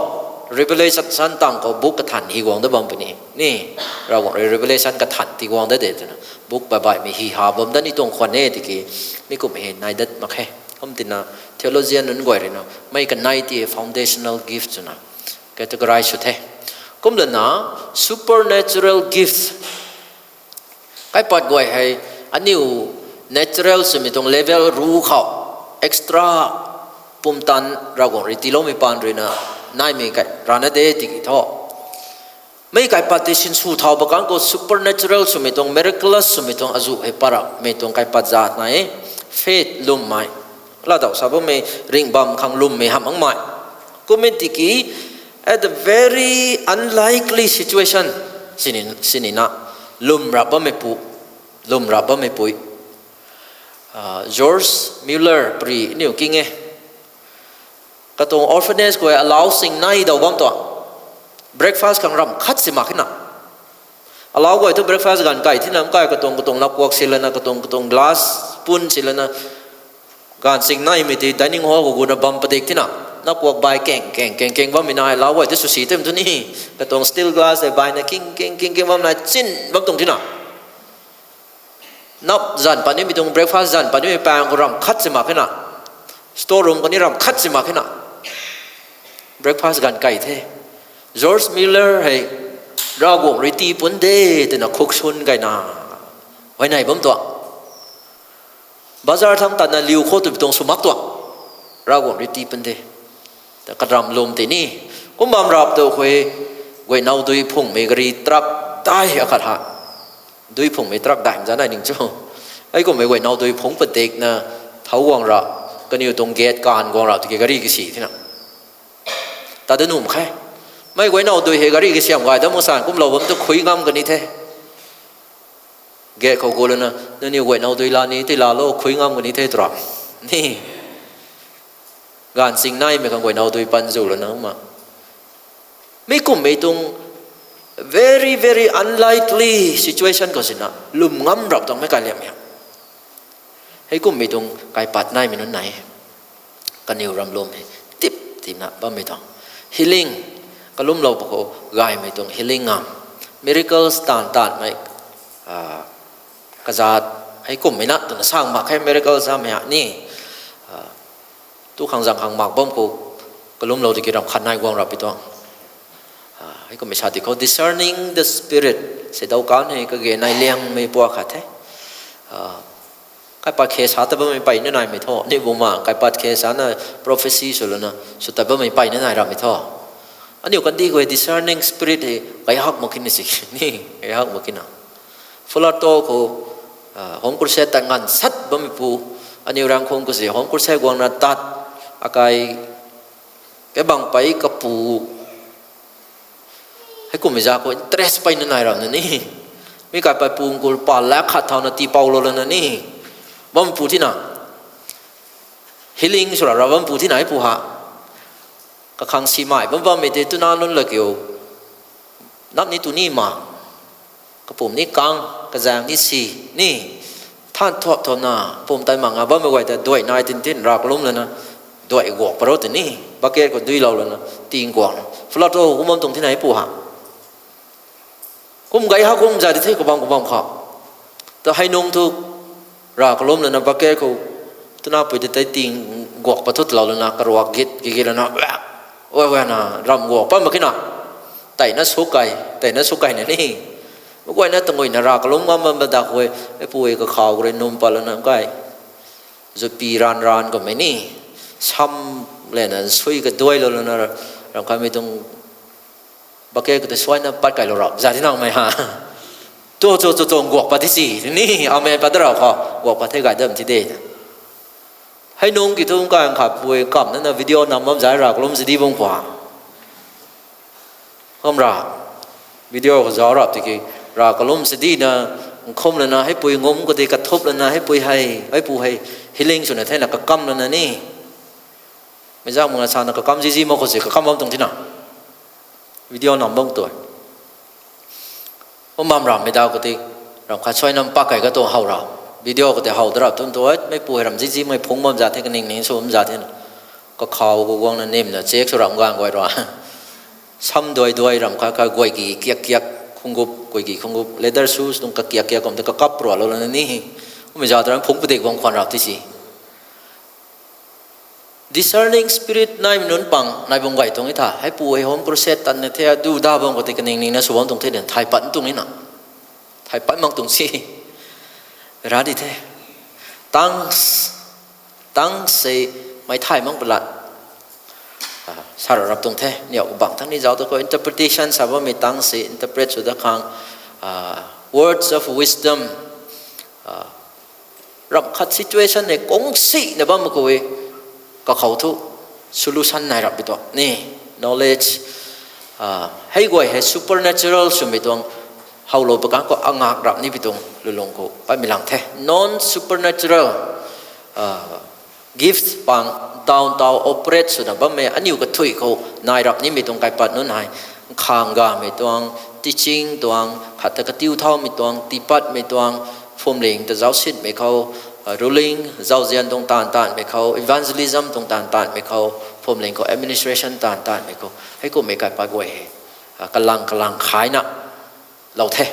Revelation tang khou book kathan hi guang dat bam puni ni, Ravguangc rui Revelation kathan ti guang dat de twna book baihbaihmei hi ha bam dat ni tuang khwan e tiki, mi kum hei nai dat mak khe. Kum tina theologian nunc guay ruina mei kanei ti foundational gift swna categorize sw the. Kumlana supernatural gift kaipat guay hei aniu natural swmei tuang level ru khou extra pumtan Ravguangc rui tiiloumei paan ruina naimei kai rana de tiki thu, mei kaipat tei sinsw thau ba kan khou supernatural swmei tuang, miraculous swmei tuang azuh hei paramei tuang kaipat zat nai e. Faith lwmmei, latdauh sa bammei, ringh bam khang lwmmei hamh makmei. Kum e tiki at the very unlikely situation, sinina lwm rap bammei pu, lwm rap bammeipui, George Muller pari niw king e. Katuang orphanage khou alau singnei daw bam tuang, breakfast khang ramh khat si mak khe na. Alau guay thu breakfast ganv kai thina, kai katuang katuang nakuak si lana, katuang katuang glass, spoon si lana, ganv singneimei tei dining hall khou guna bam padik thina, nakuak bai keng keng keng keng bammei nai, alau guay thu swsi tem thu ni, katuang steel glass tei baina king king king king bam nai chin bam tuang thina. Nap zanc pat nimei tuang, breakfast zanc pat nimei pang khou ramh khat si mak khe na. Store room khou ni ramh khat si mak khe na. Breakfast ganv kai the. George Muller hei Ravguangc rui tii pun de twna khuk sun gayna huayney bam tuang. Bazar thangc tatna liu khou twpui tuang sw mak tuang. Ravguangc rui tii pun de. Ta karam lwm tei ni. Kum bam rap tu khou e, guaynow dui phungmei gari truck dai akhat ha. Dui phungmei truck dai mza nai ning cho. Hei kummei guaynow dui phungc padikna thau guang ra, kaniw tuang gate kaanv guang ra tiki gari kasi thina. Ta da nuh mak khe. Mei guaynow dui hei gari kasiam gay da mak san kumlou bam tu khui ngam kani the. Gate khou gu lana, nangniw guaynow dui la ni, tei lalo, khui ngam kani the twra. Ni. Gaanv ching naimei khang guaynow dui pan zu lana ma. Mi kummei tuang very, very unlikely situation khou sina, lwm ngam rap tuang mei kaliam e. Hei kummei tuang kaipat naimei nunc nai. Kaniw ram lwm hei tip tipna bammei tuang. Healing, kalumlou pa khou gaymei tuang healing ngam. Miracles taanv taanvmei, kazat, hei kummei na twna sang mak khe miracles amei ha ni. Tu khang zang khang mak bam khou, kalumlou tiki ram khat nai guang rap pi tuang. Hei kummei sa ti khou discerning the spirit, se dau kan hei kage nai liangmei pua khat the. Kaipat khe sa ta bammei peyna naimei thu, ni buma kaipat khe sana prophecy sw lana, sw ta bammei peyna nai rammei thu. Aniu kandih khou hei discerning spirit hei gay hak mak kina si, ni, gay hak mak kina. Falato khou, home crusade tat nganv sat bammei pu, aniu Rangkhung khou si home crusade guangna tat, akai, kabang pey kapu, hei kummei za khou interest peyna nai ram na ni. Mi kaipat pu khou pa lak khat thauna tii poulou lana ni. Bam pu thina. Healing sw ra ra bam pu thina hei pu ha. Kakhang simei bam bammei tei twna nunc la kiu. Nap ni tu ni ma. Kapum ni kang, kazaeng ni si, ni. Than thuap thuapna, pum tai mak nga bammei guay ta duai nai tin tin ra kalum lana, duai guak parou tini, bucket khou duilou lana, ting guakna. Falato kum bam tuang thina hei pu ha. Kum gay ha kum za di the kabam kabam khou. Ta hei nung thu ra kalum lana bucket khou twna pui tei tei ting guak pa thu tlou lana karuak git gigi lana, we we na ram guak pa mak kina. Teina suk kai, teina suk kai na ni. Maguayna tanguina ra kalum ngam bam da khou e, e pu e kakhau rui num pat lana kai. Zupi ran ran kummei ni. Sam lena sui kaduailou lana ram khanmei tuang bucket khou tei suaina pat kailou rap za di nangmei ha. Tu tu tu tu guak pat di si ni, amen pat da rau khou guak pat the gay dam ti de. Hei nung ki thu kai khat pui kamna na video nam bam zai ra kalum si di bam khou. Kam ra, video khou zauc rap tiki, ra kalum si di na, nkhum lana, hei pui ngum khou tei kathup lana, hei pui hei, hei pu hei, healing swna thena kakam lana ni. Mei zang muna sana kakam zizi mak khou si kakam bam tuang thina. Video nam bam tu. Kum bam rammei dau khou tei, ram khat suai nam pak kai katuang how ra. Video khou tei how da rap tun tu, mei pu hei ram zizi mei phungc bam za the, kaning ning sw bam za the na. Kakhau khou guangna nimna check sw ram ganv guay ra. Sam duai duai ram khat khat guay ki kiak kiak khungup, guay ki khungup, leather shoes tuang kakiak kiak kum tei kakap rua lou lana ni. Kummei za tu ram phungc padik bam khwan rap ti si. Discerning spirit naimei nunc pang nai bam guay tuang e tha. Hei pu hei home crusade tatna the, adu da bam khou tei kaning ningna sw bam tuang the na, thay pat tuang e na. Thay pat mak tuang si. Ra di the. Tongues, tongues se mei thay mak palat. Sa ra rap tuang the, niau bang thang ni zauc tu khou interpretation sa bammei tongues se interpret sw da khang, words of wisdom, ram khat situation hei kung sina bam khou e, kakhou thu solution nai rap pi tuang ni, knowledge, hei guay hei supernatural swmei tuang, howlou pa kang khou angak rap ni pi tuang lulung khou patmei lang the, non supernatural gift pang down tau operate swna bammei aniu kathui khou nai rap nimei tuang kaipat nunc hei, khang gamei tuang, teaching tuang, khat ta katiu thaumei tuang, tiipatmei tuang, phwamling ta zaucsinmei khou, ruling, zauzian tuang taanv taanvmei khou, evangelism tuang taanv taanvmei khou, phwamling khou administration taanv taanvmei khou, hei kummei kaipat guay hei, kalang kalang khaina lou the.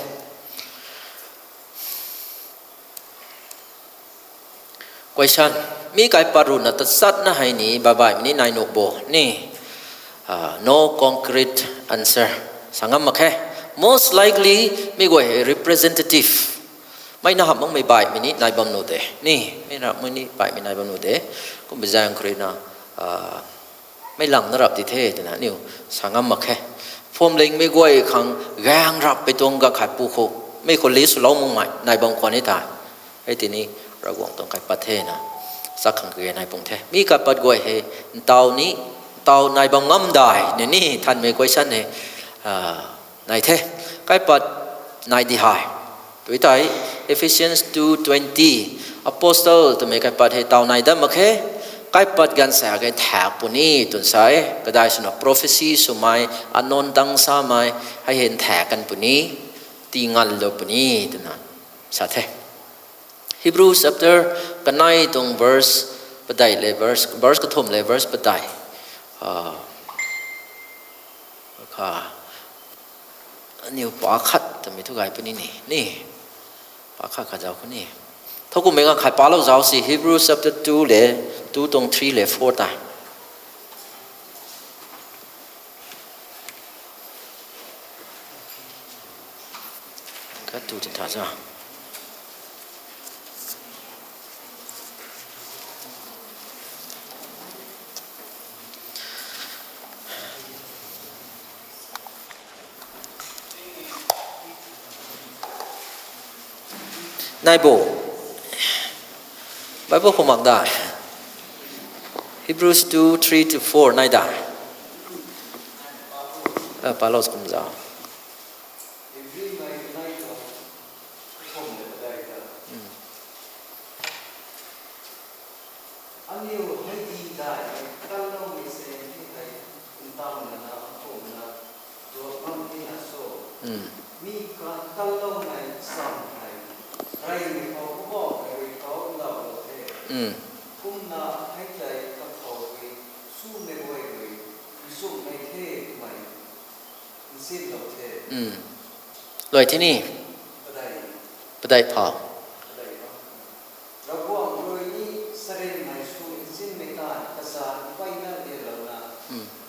Question, mi kaipat ruhna tachatna hei ni baibaihmei ni nai nuh bo ni? No concrete answer. Sa ngam mak khe. Most likely, mi guay hei representative. Mei na hamh makmei baihmei ni nai bam nuh de. Ni, mei na hamh makmei ni baihmei nai bam nuh de. Kum bi zaeng khou rui na, ah, mei lang na rap ti the, twna aniu sa ngam mak khe. Phuamling mei guay khang gaeng rap pei tuang ga khat pu khou, mei khou list swlou makmei nai bam khwan ni tei. Hei tini Ravguangc tuang kaipat the na, sa khang kage nai pung the. Mi kaipat guay hei, ntau ni, ntau nai bam ngam dai, ni ni, thanmei question hei, ah, nai the. Kaipat nai di hei. Tui tei, Ephesians two twenty, apostle twmei kaipat hei tau nai dat mak khe, kaipat ganv sa khe nthak puni, twna sa e, kadai swna prophecy swmei, unknown tongue samei, hei hei nthak kan puni, tii nganlou puni, twna sa the. Hebrews chapter kanei tuang verse padei le, verse, verse kathumh le, verse padei. Ah, kha, aniu pa khat twmei thu gay puni ni, ni, pa khat khat zauc khou ni. Thowkumhmei ganv khat palou zauc si, Hebrews chapter two le, two tuang three le four tei. Khat tu ti tha sa. Nai bo. Bible khou mak da. Hebrews two, three to four nai da. Ah, palou kum zauc. Aniu hei di dai, kanloumei se ni hei, ntam nana, akumhna, duak bam tina so. Mi ka kanloumei sam hei, reymei khou Poubauhmei rui kau lou lou the. Kumna hei tei kakhou rui, swmei guay rui, nchumhmei the twmei, nsinlou the. Luai the ni. Padei. Padei phau. Ravguangc rui ni sarinmei sw nsinmei ta kazanc mpeyna lialouna,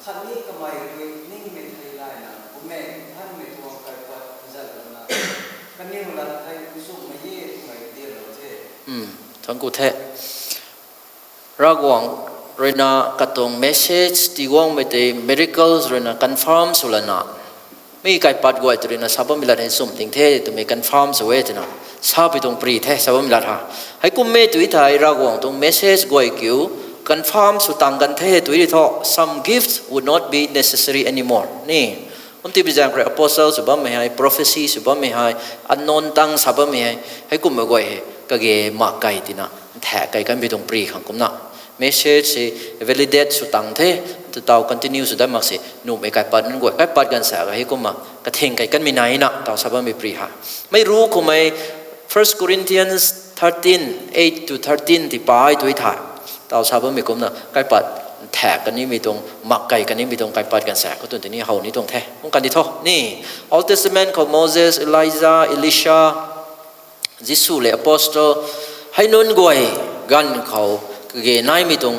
khatni kamei rui ningmei thei layna, Bumaengh Nthanmei tuang kaipat nzatlouna, kaniw lat hei nchumhmei e twmei lialou the. Thangc ku the. Ravguangc ruina katuang message tiguangmei tei miracles ruina confirm sw lana, mi kaipat guay tw ruina sa bammei lat hei nchumh ting the twmei confirm sw e twna, sapui tuang pri the sa bammei lat ha. Heikum e tui thei Ravguangc tuang message guay kiu confirm sw tang kan the tui ri thu, some gifts would not be necessary anymore ni. Kum ti bi zaeng khou rui apostle sw bammei hei, prophecy sw bammei hei, unknown tongue sa bammei hei, heikummei guay hei kage mak kei tina, nthak kei kanmei tuang pri khang kumna, message hei validate sw tang the, tw tau continue sw dat mak se, nuhmei kaipat nunc guay, kaipat ganv sa ga heikumna kathing kei kanmei naina tau sa bammei pri ha. Mei ru khou mei First Corinthians thirteen, eight to thirteen ti pai tui thei, tau sa bammei kumna kaipat nthak kanimei tuang, mak kei kanimei tuang kaipat ganv sa khou tun tini how ni tuang the. Kum kan di tho ni, Old Testament khou Moses, Elijah, Elisha, Jisu le apostle, hei nunc guay ganv khou kage naimei tuang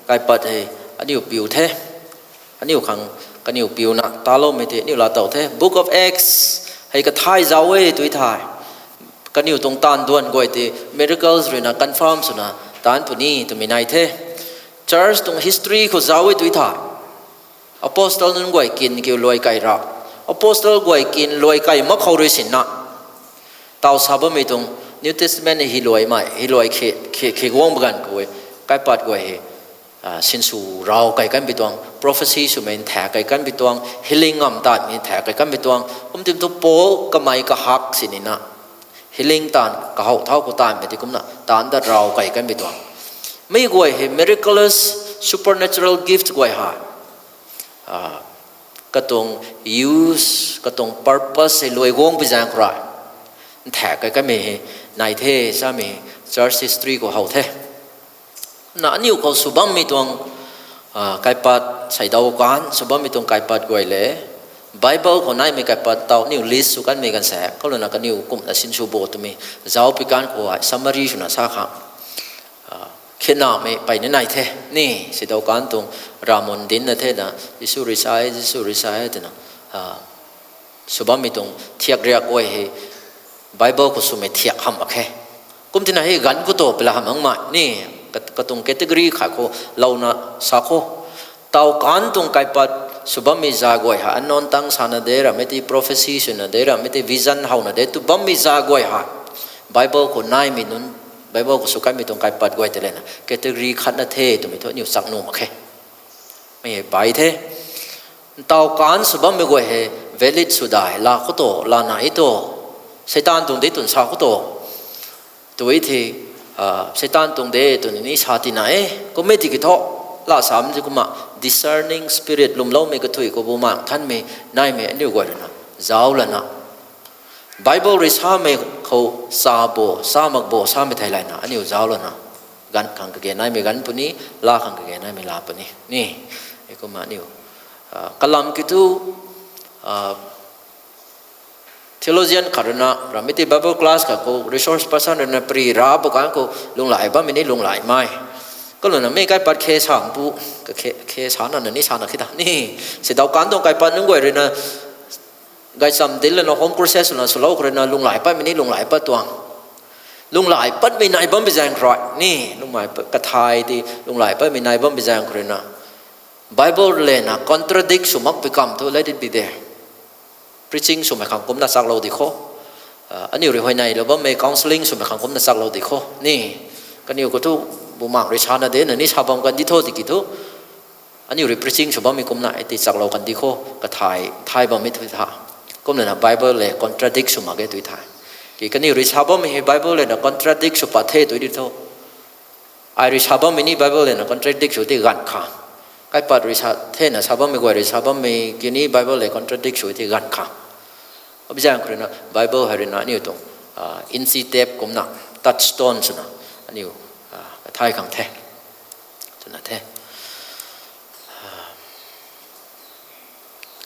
kaipat hei aniu piu the. Aniu khang, kaniu piuna taloumei tei aniu laa tow the. Book of Acts hei kathai zauc e tui thei, kaniu tuang taanv duan guay tei miracles ruina confirm swna taanc puni twmei nai the. Church tuang history khou zauc e tui thei, apostle nunc guay kin kiu luai kei ra, apostle guay kin luai kei mak khou rui sinna, tau sa bammei tuang New Testament hei luaimei hei luai khe, khe, khe guang ba ganv khou e, kaipat guay hei, ah, sinsw rau kei kanmei tuang, prophecy swmei nthak kei kanmei tuang, healing ngam taanvmei nthak kei kanmei tuang, kum tim thu Paul kamei kahak sinina, healing taanv kahow thau khou taanvmei tei kumna taanc dat rau kei kanmei tuang. Mei guay hei miraculous supernatural gift guay hei, ah, katuang use, katuang purpose hei luai guang bi zaeng khou rui, nthak kei kanmei hei nai the samei church history khou how the. Na aniu khou sw bammei tuang, ah, kaipat, seidaw kan sw bammei tuang kaipat guay le, Bible khou naimei kaipat tau aniu list sw kanmei ganv sa, kalouna kaniu kumna sinsw bo twmei, zauc pi kan khou hei summary swna sa khang, ah, khenamei peyna nai the ni, seidaw kan tuang ramun dinna thena, Jisu rui sa e, Jisu rui sa e twna, ah, Sw bammei tuang thiak riak guay hei Bible khou swmei thiak hamh mak khe. Kum tina hei ganv khou tu pela hamh makmei ni, kat-, katuang category khat khou louna sa kho. Taw kan tuang kaipat sw bammei za guay ha, unknown tongue sana de, ramei ti prophecy swna de, ramei ti vision howna de, tw bammei za guay ha. Bible khou naimei nunc, Bible khou sw kaimei tuang kaipat guay tei lana category khatna the twmei thu aniu chak nuh mak khe. Mei hei bai the. Ntaw kan sw bammei guay hei valid sw dai, la khou tu, lana e tu. Seitaan tuang de twna sa khou tu. Tw e the, ah, Seitaan tuang de twna ni sa tina e. Kummei tiki thu, la sam ti kumna, discerning spirit, lwmloumei kathui khou Bumaengh Nthanmei naimei aniu guay ruina zauc lana, Bible rui samei khou sa bo, sa mak bo, samei thei layna aniu zauc lana, ganv khang kage naimei ganv puni, la khang kage naimei la puni ni. E kumna aniu, ah, kalam kiu thu, ah, theologian khat ruina, ramei ti Bible class khat khou resource person ruina pri ra bo kan khou lunghlaic bammei ni lunghlaic mei. Kaluna mei kaipat khe sa pu, ka khe, khe sana na ni sana khita ni. Seidaw kan tuang kaipat nunc guay ruina, gaychamv dil lana home crusade swna swlou khou ruina lunghlaic patmei ni lunghlaic pat tuang. Lunghlaic patmei nai bam bi zaeng khou rui ni, lunghlaic pat, kathai ti lunghlaic patmei nai bam bi zaeng khou ruina, Bible lena contradict sw mak pi kam thu, let it be there. Preaching swmei khang kumna chaklou di kho. Ah, aniu rui huayneylou bammei counselling swmei khang kumna chaklou di kho ni. Kaniw khou thu Bumaengh rui sana de na ni sa bam kan di tho tiki thu, aniu rui preaching sw bammei kumna e ti chaklou kan di kho, kathai, thai bammei tui tha. Kumna na Bible le contradict sw mak ge tui tha. Ki kaniw rui sa bammei hei Bible lena contradict sw pat the tui di tho. Ai rui sa bammei ni Bible lena contradict sw ti ganv khang. Kaipat rui sa thena sa bammei guay rui sa bammei ki ni Bible le contradict sw ti ganv khang. Abi zaeng khou ruina Bible hei ruina aniu tuang, ah, inchi tape kumna, touchstone swna aniu, ah, kathai khang the. Twna the.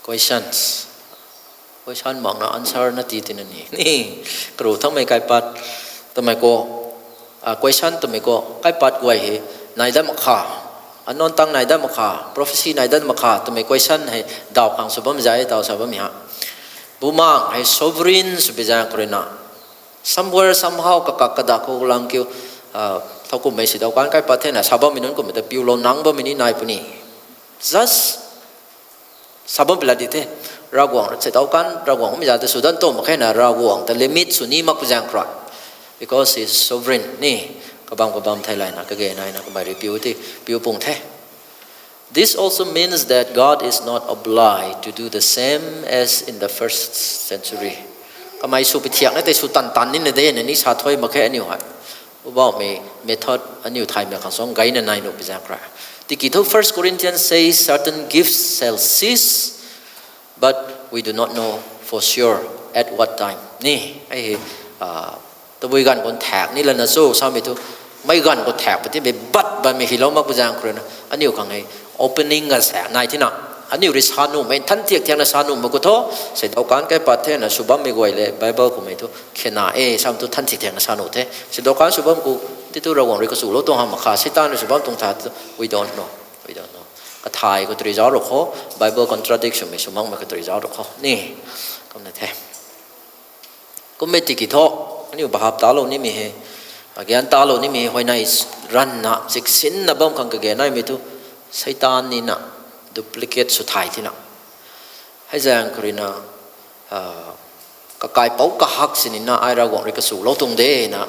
Questions. Question makna answer na ti tina ni. Ni, karu thangmei kaipat twmei khou, ah, question twmei khou, kaipat guay hei nai dat mak kha, unknown tongue nai dat mak kha, prophecy nai dat mak kha twmei question hei daw khang sw bam zai, daw sa bam ha. Bumaengh hei sovereign sw bi zaeng khou ruina, somewhere, somehow, kakak kadak khou lang kiu, ah, thowkumhmei seidaw kan kaipat thena sa bammei nunc kumhmei ta piulou nang bammei ni nai puni. Just sa bam pila di the. Ravguangc seidaw kan, Ravguangc mi za ta sw dan tu mak khe na, Ravguangc ta limit sw ni mak pi zaeng khou rui. Because he is sovereign ni, kabam kabam thei layna, kage naina, kamei rui piu ti, piu pung the. This also means that God is not obliged to do the same as in the first century. Kamei sw pi thiak na tei sw tan tan nina de na ni sa thuy mak khe aniu hei. Poubauhmei method aniu thaymei khang suang gayna nai nuh pi zaeng khou rui. Tiki thu First Corinthians says certain gifts shall cease, but we do not know for sure at what time. Ni, hei hei, ah, tabui ganv khou thaek ni lana cho samei thu, mei ganv khou thaek pa timei bat bammei hei lou mak pi zaeng khou ruina, aniu khang hei opening ganv sa nai tina. Aniu rui sa nuhmei, nthan thiak thiakna sa nuhmei khou thu, seidaw kan kaipat thena sw bammei guay le Bible khou mei thu khena e, sam thu nthan thiak thiakna sa nuh the. Seidaw kan sw bam khou, ti thu Ravguangc rui kachulou tuang hamh mak kha, Seitaan rui sw bam tuang tha thu, we don't know. We don't know. Kathai khou tari zauc rou kho, Bible contradict swmei sw makmei khou tari zauc rou kho. Ni, kumna the. Kummei tiki thu, aniu bahap talou nimei hei, agyan talou nimei hei, huayney ranvna, chiksinna bam khang kage naimei thu, Seitaan nina, duplicate sw thay tina. Hei zaeng khou ruina, ah, kakaipouc kahak sinina ai Ravguangc rui kachulou tuang de na,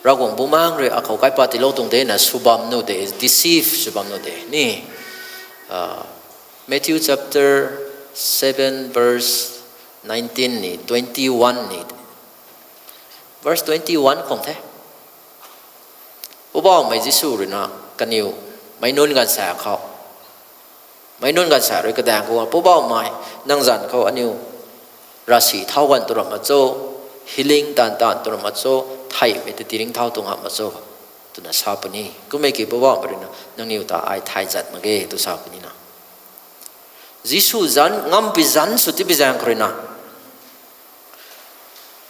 Ravguangc Bumaengh rui akhou kaipat tiilou tuang de na, sw bam nuh de, deceive sw bam nuh de. Ni, ah, Matthew chapter seven verse nineteen ni, twenty-one ni. Verse twenty-one khang the. Poubauhmei Jisu ruina kaniw meic nunc ganv sa khou, meic nunc ganv sa rui kadaeng khou, Poubauhmei, nang zanc khou aniu ravsic thau ganv tu ram mak cho, healing taanv taanv tu ram mak cho, theihmei ta tiringcthau tuang hamh mak cho, twna sa puni. Kummei ki Poubauhmei ruina nangniw ta ai thay zat mak ge tw sa punina. Jisu zanc, ngampi zanc sw ti pi zaeng khou ruina,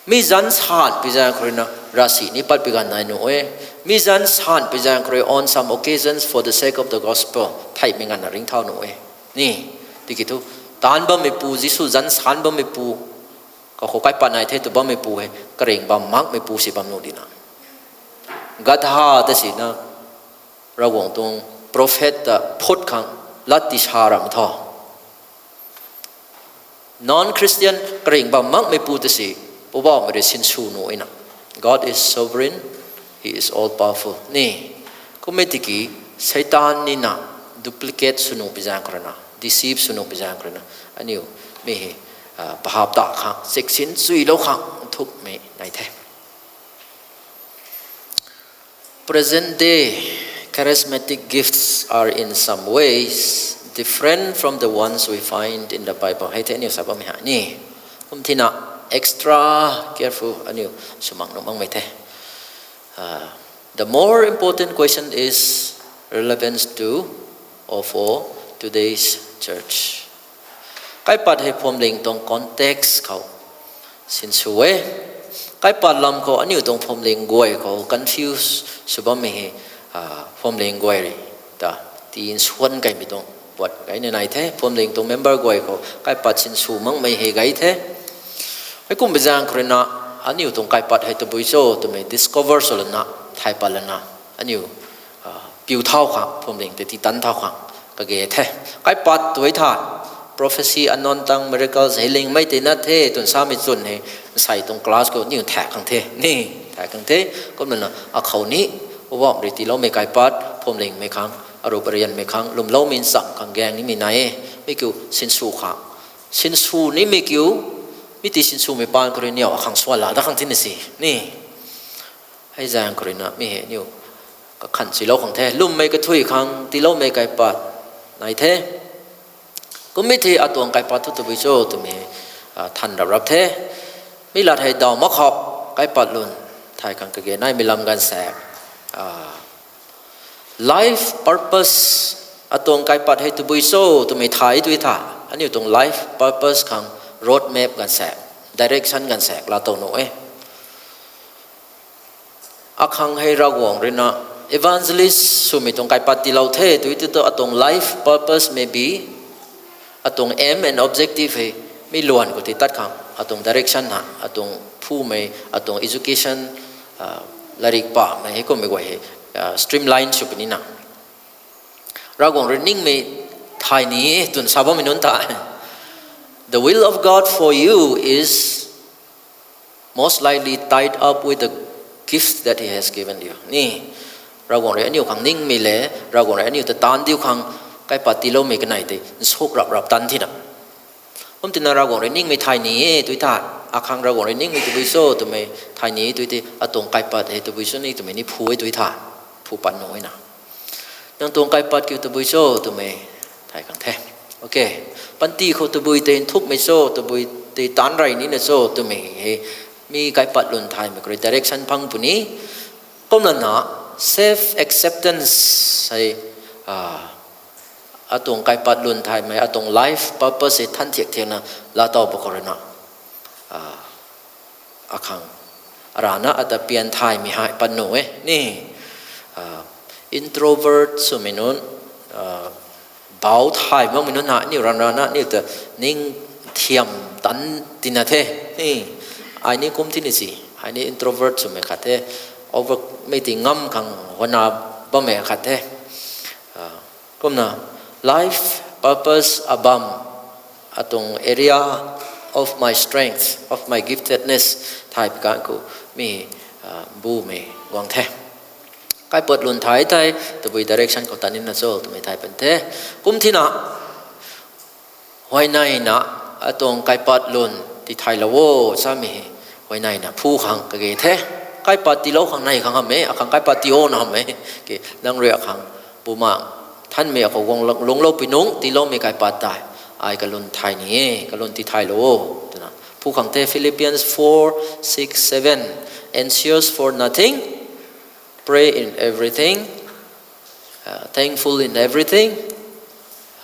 mi zanc san pi zaeng khou ruina, ravsic ni pat pi ganv nai nuh e. Mi zanc san pi zaeng khou rui, on some occasions for the sake of the gospel, theihmei nganvna ringcthau nuh e. Ni, tiki thu, Taanc bammeipu, Jisu zanc san bammeipu, kakhou kaipat nai the tw bammeipu hei, karing bam makmeipu si bam nuh dina. Gadha ta sina, Ravguangc tuang prophet ta phut khang lat ti sa ram tho. Non-Christian karing bam makmeipu ta si, Poubauhmei rui sinsw nuh ina. God is sovereign, He is all powerful. Ni, kummei tiki Satan nina duplicate sw nuh pi zaeng khou rui na, deceive sw nuh pi zaeng khou rui na, aniu mi hei, ah, pahap ta khang, siksin chuilou khang nthukmei nai the. Present day charismatic gifts are in some ways different from the ones we find in the Bible. Hei the aniu sa bammei ha ni. Kum thina extra careful aniu sw mak nuh makmei the. Uh, the more important question is relevance to or for today's church. Kaipat hei phuamling tuang context khou sinsw e. Kaipat lam khou aniu tuang phuamling guay khou confuse sw bammei hei, ah, phuamling guay rui ta ti nsuan kaimei tuang puat gayna nai the. Phuamling tuang member guay khou kaipat sinsw makmei hei gay the. Heikumbi zaeng khou rui na aniu tuang kaipat hei tabui cho twmei discover sw lana, thay pat lana, aniu, ah, piu thau khang, phuamling tei ti tan thau khang kage the. Kaipat tw e tha, prophecy, unknown tongue, miracles, healing mei tei na the twna samei chwn hei, nsei tuang class khou niw thaek khang the ni, thaek khang the. Kumna na akhou ni, Poubauhmei rui tiiloumei kaipat, phuamlingmei khang, arup arianmei khang, lwmloumei ncham khang gaeng nimei nai e. Mi kiu sinsw khang, sinsw nimei kiu, mi ti sinswmei paan khou rui niw akhang swan la dat khang thina si ni. Hei zaeng khou rui na mi hei niw kakhan silou khang the, lwmmei kathui khang tiiloumei kaipat nai the. Kummei thei atuang kaipat thu tabui cho twmei, ah, than rap rap the. Mi lat hei daw mak khou kaipat lun thay khang kage naimei lam ganv saek, ah, life purpose, atuang kaipat hei tabui cho twmei thay tw e tha, aniu tuang life purpose khang road map ganv saek, direction ganv saek laa tow nuh e. Akhang hei Ravguangc rui na evangelist swmei tuang kaipat tiilou the tw e tei tu atuang life purpose maybe, atuang aim and objective hei mi luan khou tei tat khang, atuang direction ha, atuang phumei, atuang education, ah, latrik pamei hei kummei guay hei, ah, streamline sw puni na. Ravguangc rui ningmei thay ni e twna sa bammei nunc ta, the will of God for you is most likely tied up with the gift that He has given you ni. Ravguangc rui aniu khang ningmei le, Ravguangc rui aniu ta taanc diu khang kaipat tiiloumei kanei tei nsuk rap rap tan thina. Kum tina Ravguangc rui ningmei thay ni e tw e tha, akhang Ravguangc rui ningmei tabui cho twmei thay ni e tw e tei atuang kaipat hei tabui cho ni twmei ni phu e tw e tha, phu pat nuh e na. Nang tuang kaipat kiu tabui cho twmei thay khang the. Okay. Panty khou tabui tei nthukmei cho, tabui tei taanc rey nina cho twmei hei mi kaipat lun thaymei khou rui direction phang puni. Kumna na self acceptance hei, ah, atuang kaipat lun thaymei, atuang life purpose hei than thiak thiakna laa tow pa khou rui na, ah, akhang arana ata pian thaymei hei pat nuh e ni. Ah, introvert swmei nunc, ah, bau thay makmei nunc na, aniu ran rana aniu ta ning thiam tan tina the ni. Ai ni kum thina si, ai ni introvert swmei khat the, over mei ti ngam khang hwana bammei khat the. Ah, kumna life purpose abam, atuang area of my strength, of my giftedness thay pi kan khou mi, ah, bumei guang the. Kaipat lun thay thei tabui direction khou tan nina cho twmei thay pan the. Kum thina, huayneina atuang kaipat lun tithaylou o samei hei, huayneina phu khang kage the. Kaipat tiilou khang nei khang hamh e, akhang kaipat tii o na hamh e. Ke, nang rui akhang Bumaengh Nthanmei akhou guang lung, lungclou pui nungc tiiloumei kaipat tei ai kalun thay ni e, kalun tithaylou o twna phu khang the. Philippians four, six, seven, anxious for nothing, pray in everything, uh, thankful in everything,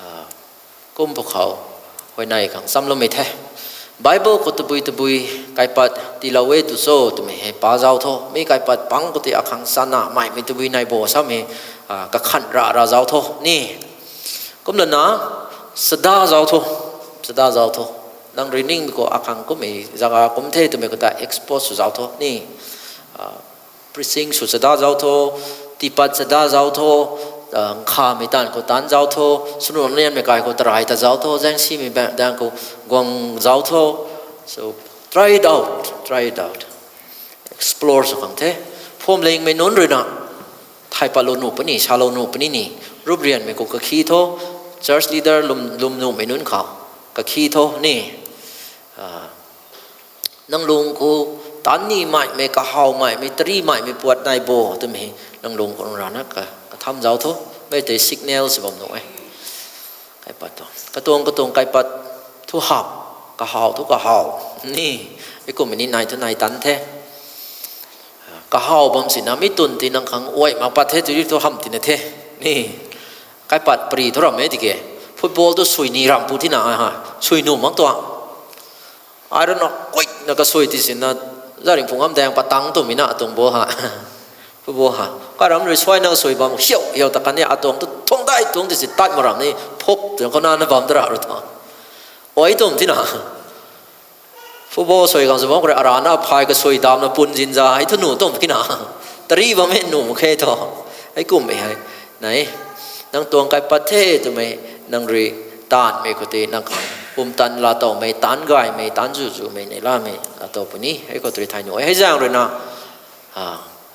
uh, kum pwkhou huayney khang chamloumei the. Bible khou tabui tabui kaipat tiilou e tw cho twmei hei pa zauc tho. Mi kaipat pang khou tei akhang chana maimei tabui nai bo samei, ah, kakhan ra ra zauc tho ni. Kumlana sada zauc tho. sada zauc tho. Nang rui ningmei khou akhang kummei zaga kum the twmei khou ta expose sw zauc tho ni. Preaching sw sada zauc tho, tiipat sada zauc tho, nkhamei taanv khou taanc zauc tho, swnu nianmei kai khou tarai ta zauc tho, zaengsimei baeng daeng khou guang zauc tho. So, try it out, try it out. Explore sw khang the. Phuamlingmei nunc rui na, thay patlou nuh puni, salou nuh puni ni, rup rianmei khou kakhi tho, church leader lwm, lwm nuhmei nunc khou, kakhi tho ni. Nang lung khou, taanc ni maimei, kahaw maimei, tari maimei puat nai bo, twmei, nang lung khou rana ka, katham zauc tho, mei tei signal sw bam nuh e. Kaipat tho. Katuang, katuang kaipat thu hap, kahaw thu kahaw. Ni, mi kummei ni nai thu nai tan the. Kahaw bam sina, mi twn ti nang khang uai mak pat the, tu thu hamh tina the. Ni, kaipat pari thu ram e tiki. Football tu sui ni ram pu tina, sui nuh mak tuang. Ai rui na kuikna kasui ti sina, zaring phung am daeng patang twmei na atuang bo ha. Football ha. Karam rui suai nang sui bam, hiau, hiau ta kan ni atuang tu thung dai tuang ti si tat ma ram ni, phuk, twna khou na na bam ta ra ru tho. Oi twm tina. Football sui khang sw bam khou rui arana phai kasui damna pun zin za, hei thu nuh twm kina. Tari bam e nuh mak khe tho. Hei kummei hei. Nai. Nang tuang kaipat the twmei nang rui taanmei khou tei nang khang pumtan laatowmei, taanc gaymei, taanc zuzumei, neihlamei laatow puni. Hei khou tei rui thay nuh e. Hei zaeng rui na,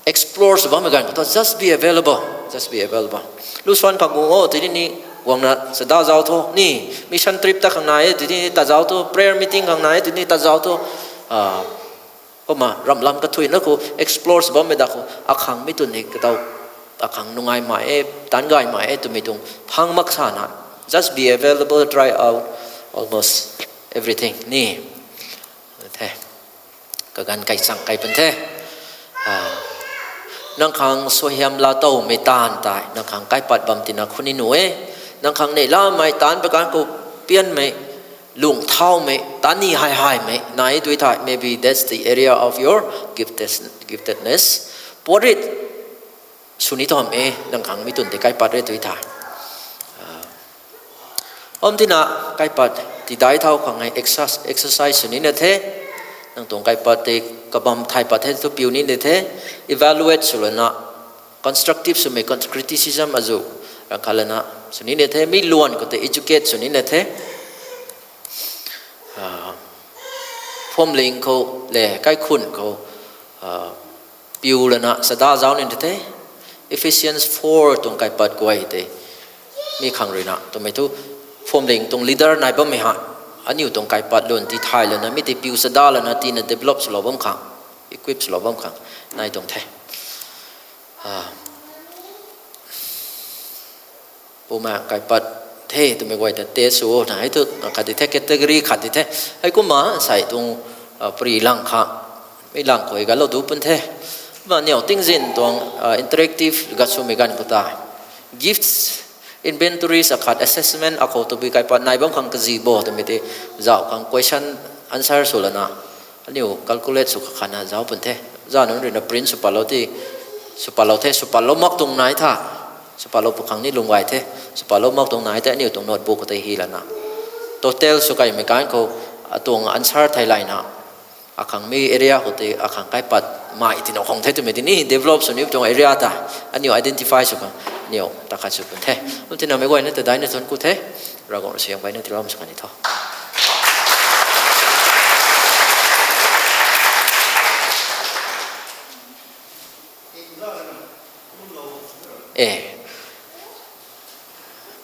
explore sw bammei ganv khou thu just be available, just be available. Lu suan khang guang o, tini ni guangna sada zauc tho ni, mission trip ta khang nai e, tini ni ta zauc tho, prayer meeting khang nai e, tini ta zauc tho. Kumna ramlam kathuina khou explore sw bammei da khou akhang mi twn ni kataw, akhang nungai mai e, taanc gay mai e twmei tuang phang mak sana, just be available, try out almost everything ni. The. Kaganv kaichang kai pun the. Nang khang suaihiam laatowmei taanv tei nang khang kaipat bam tina khou ni nuh e. Nang khang neihlamei taanc pakan khou pianmei, lung thaumei, taanc ni hei heimei nai tui thei, maybe that's the area of your giftedness. Puat rit sw ni thom e, nang khang mi twn tei kaipat re tui thei. Om tina kaipat tidai thau khang hei exercise sw nina the. Nang tuang kaipat tei kabam thay pat the thu piu nina the. Evaluate sw lana, constructive swmei criticism azu rang khat lana sw nina the. Mi luan khou tei educate sw nina the. Phuamling khou le kaikhun khou piu lana sada zauc nina the. Ephesians four tuang kaipat guay tei mi khang ruina twmei thu, phuamling tuang leader nai bammei ha, aniu tuang kaipat lun ti thay lana mi tei piu sada lana tina develop swlou bam khang, equip swlou bam khang nai tuang the. Puma kaipat the twmei guay ta test sw na hei thu khat di the, category khat di the. Heikumna sei tuang pari lang khang, mi lang khou galou du pun the. Kumna niw tingzin tuang interactive gat swmei ganv khou ta, gifts inventories akhat assessment akhou tabui kaipat nai bam khang kazi bo twmei tei zauc khang question answer sw lana aniu calculate sw khat khatna zauc pun the. Za nunc ruina print sw patlou the, sw patlou the, sw patlou mak tuang nai tha, sw patlou pu khang ni lung gay the. Sw patlou mak tuang nai tei aniu tuang notebook khou tei hy lana total sw kaimei kan khou atuang answer thei layna, akhang mi area khou tei akhang kaipat mai tina khang the twmei tini develop sw ni tuang area ta aniu identify sw khang aniu ta khat sw pun the. Kum tina meic guayna ta daina thuanc ku the. Ravguangc siang baina tilam sw kani tho. E,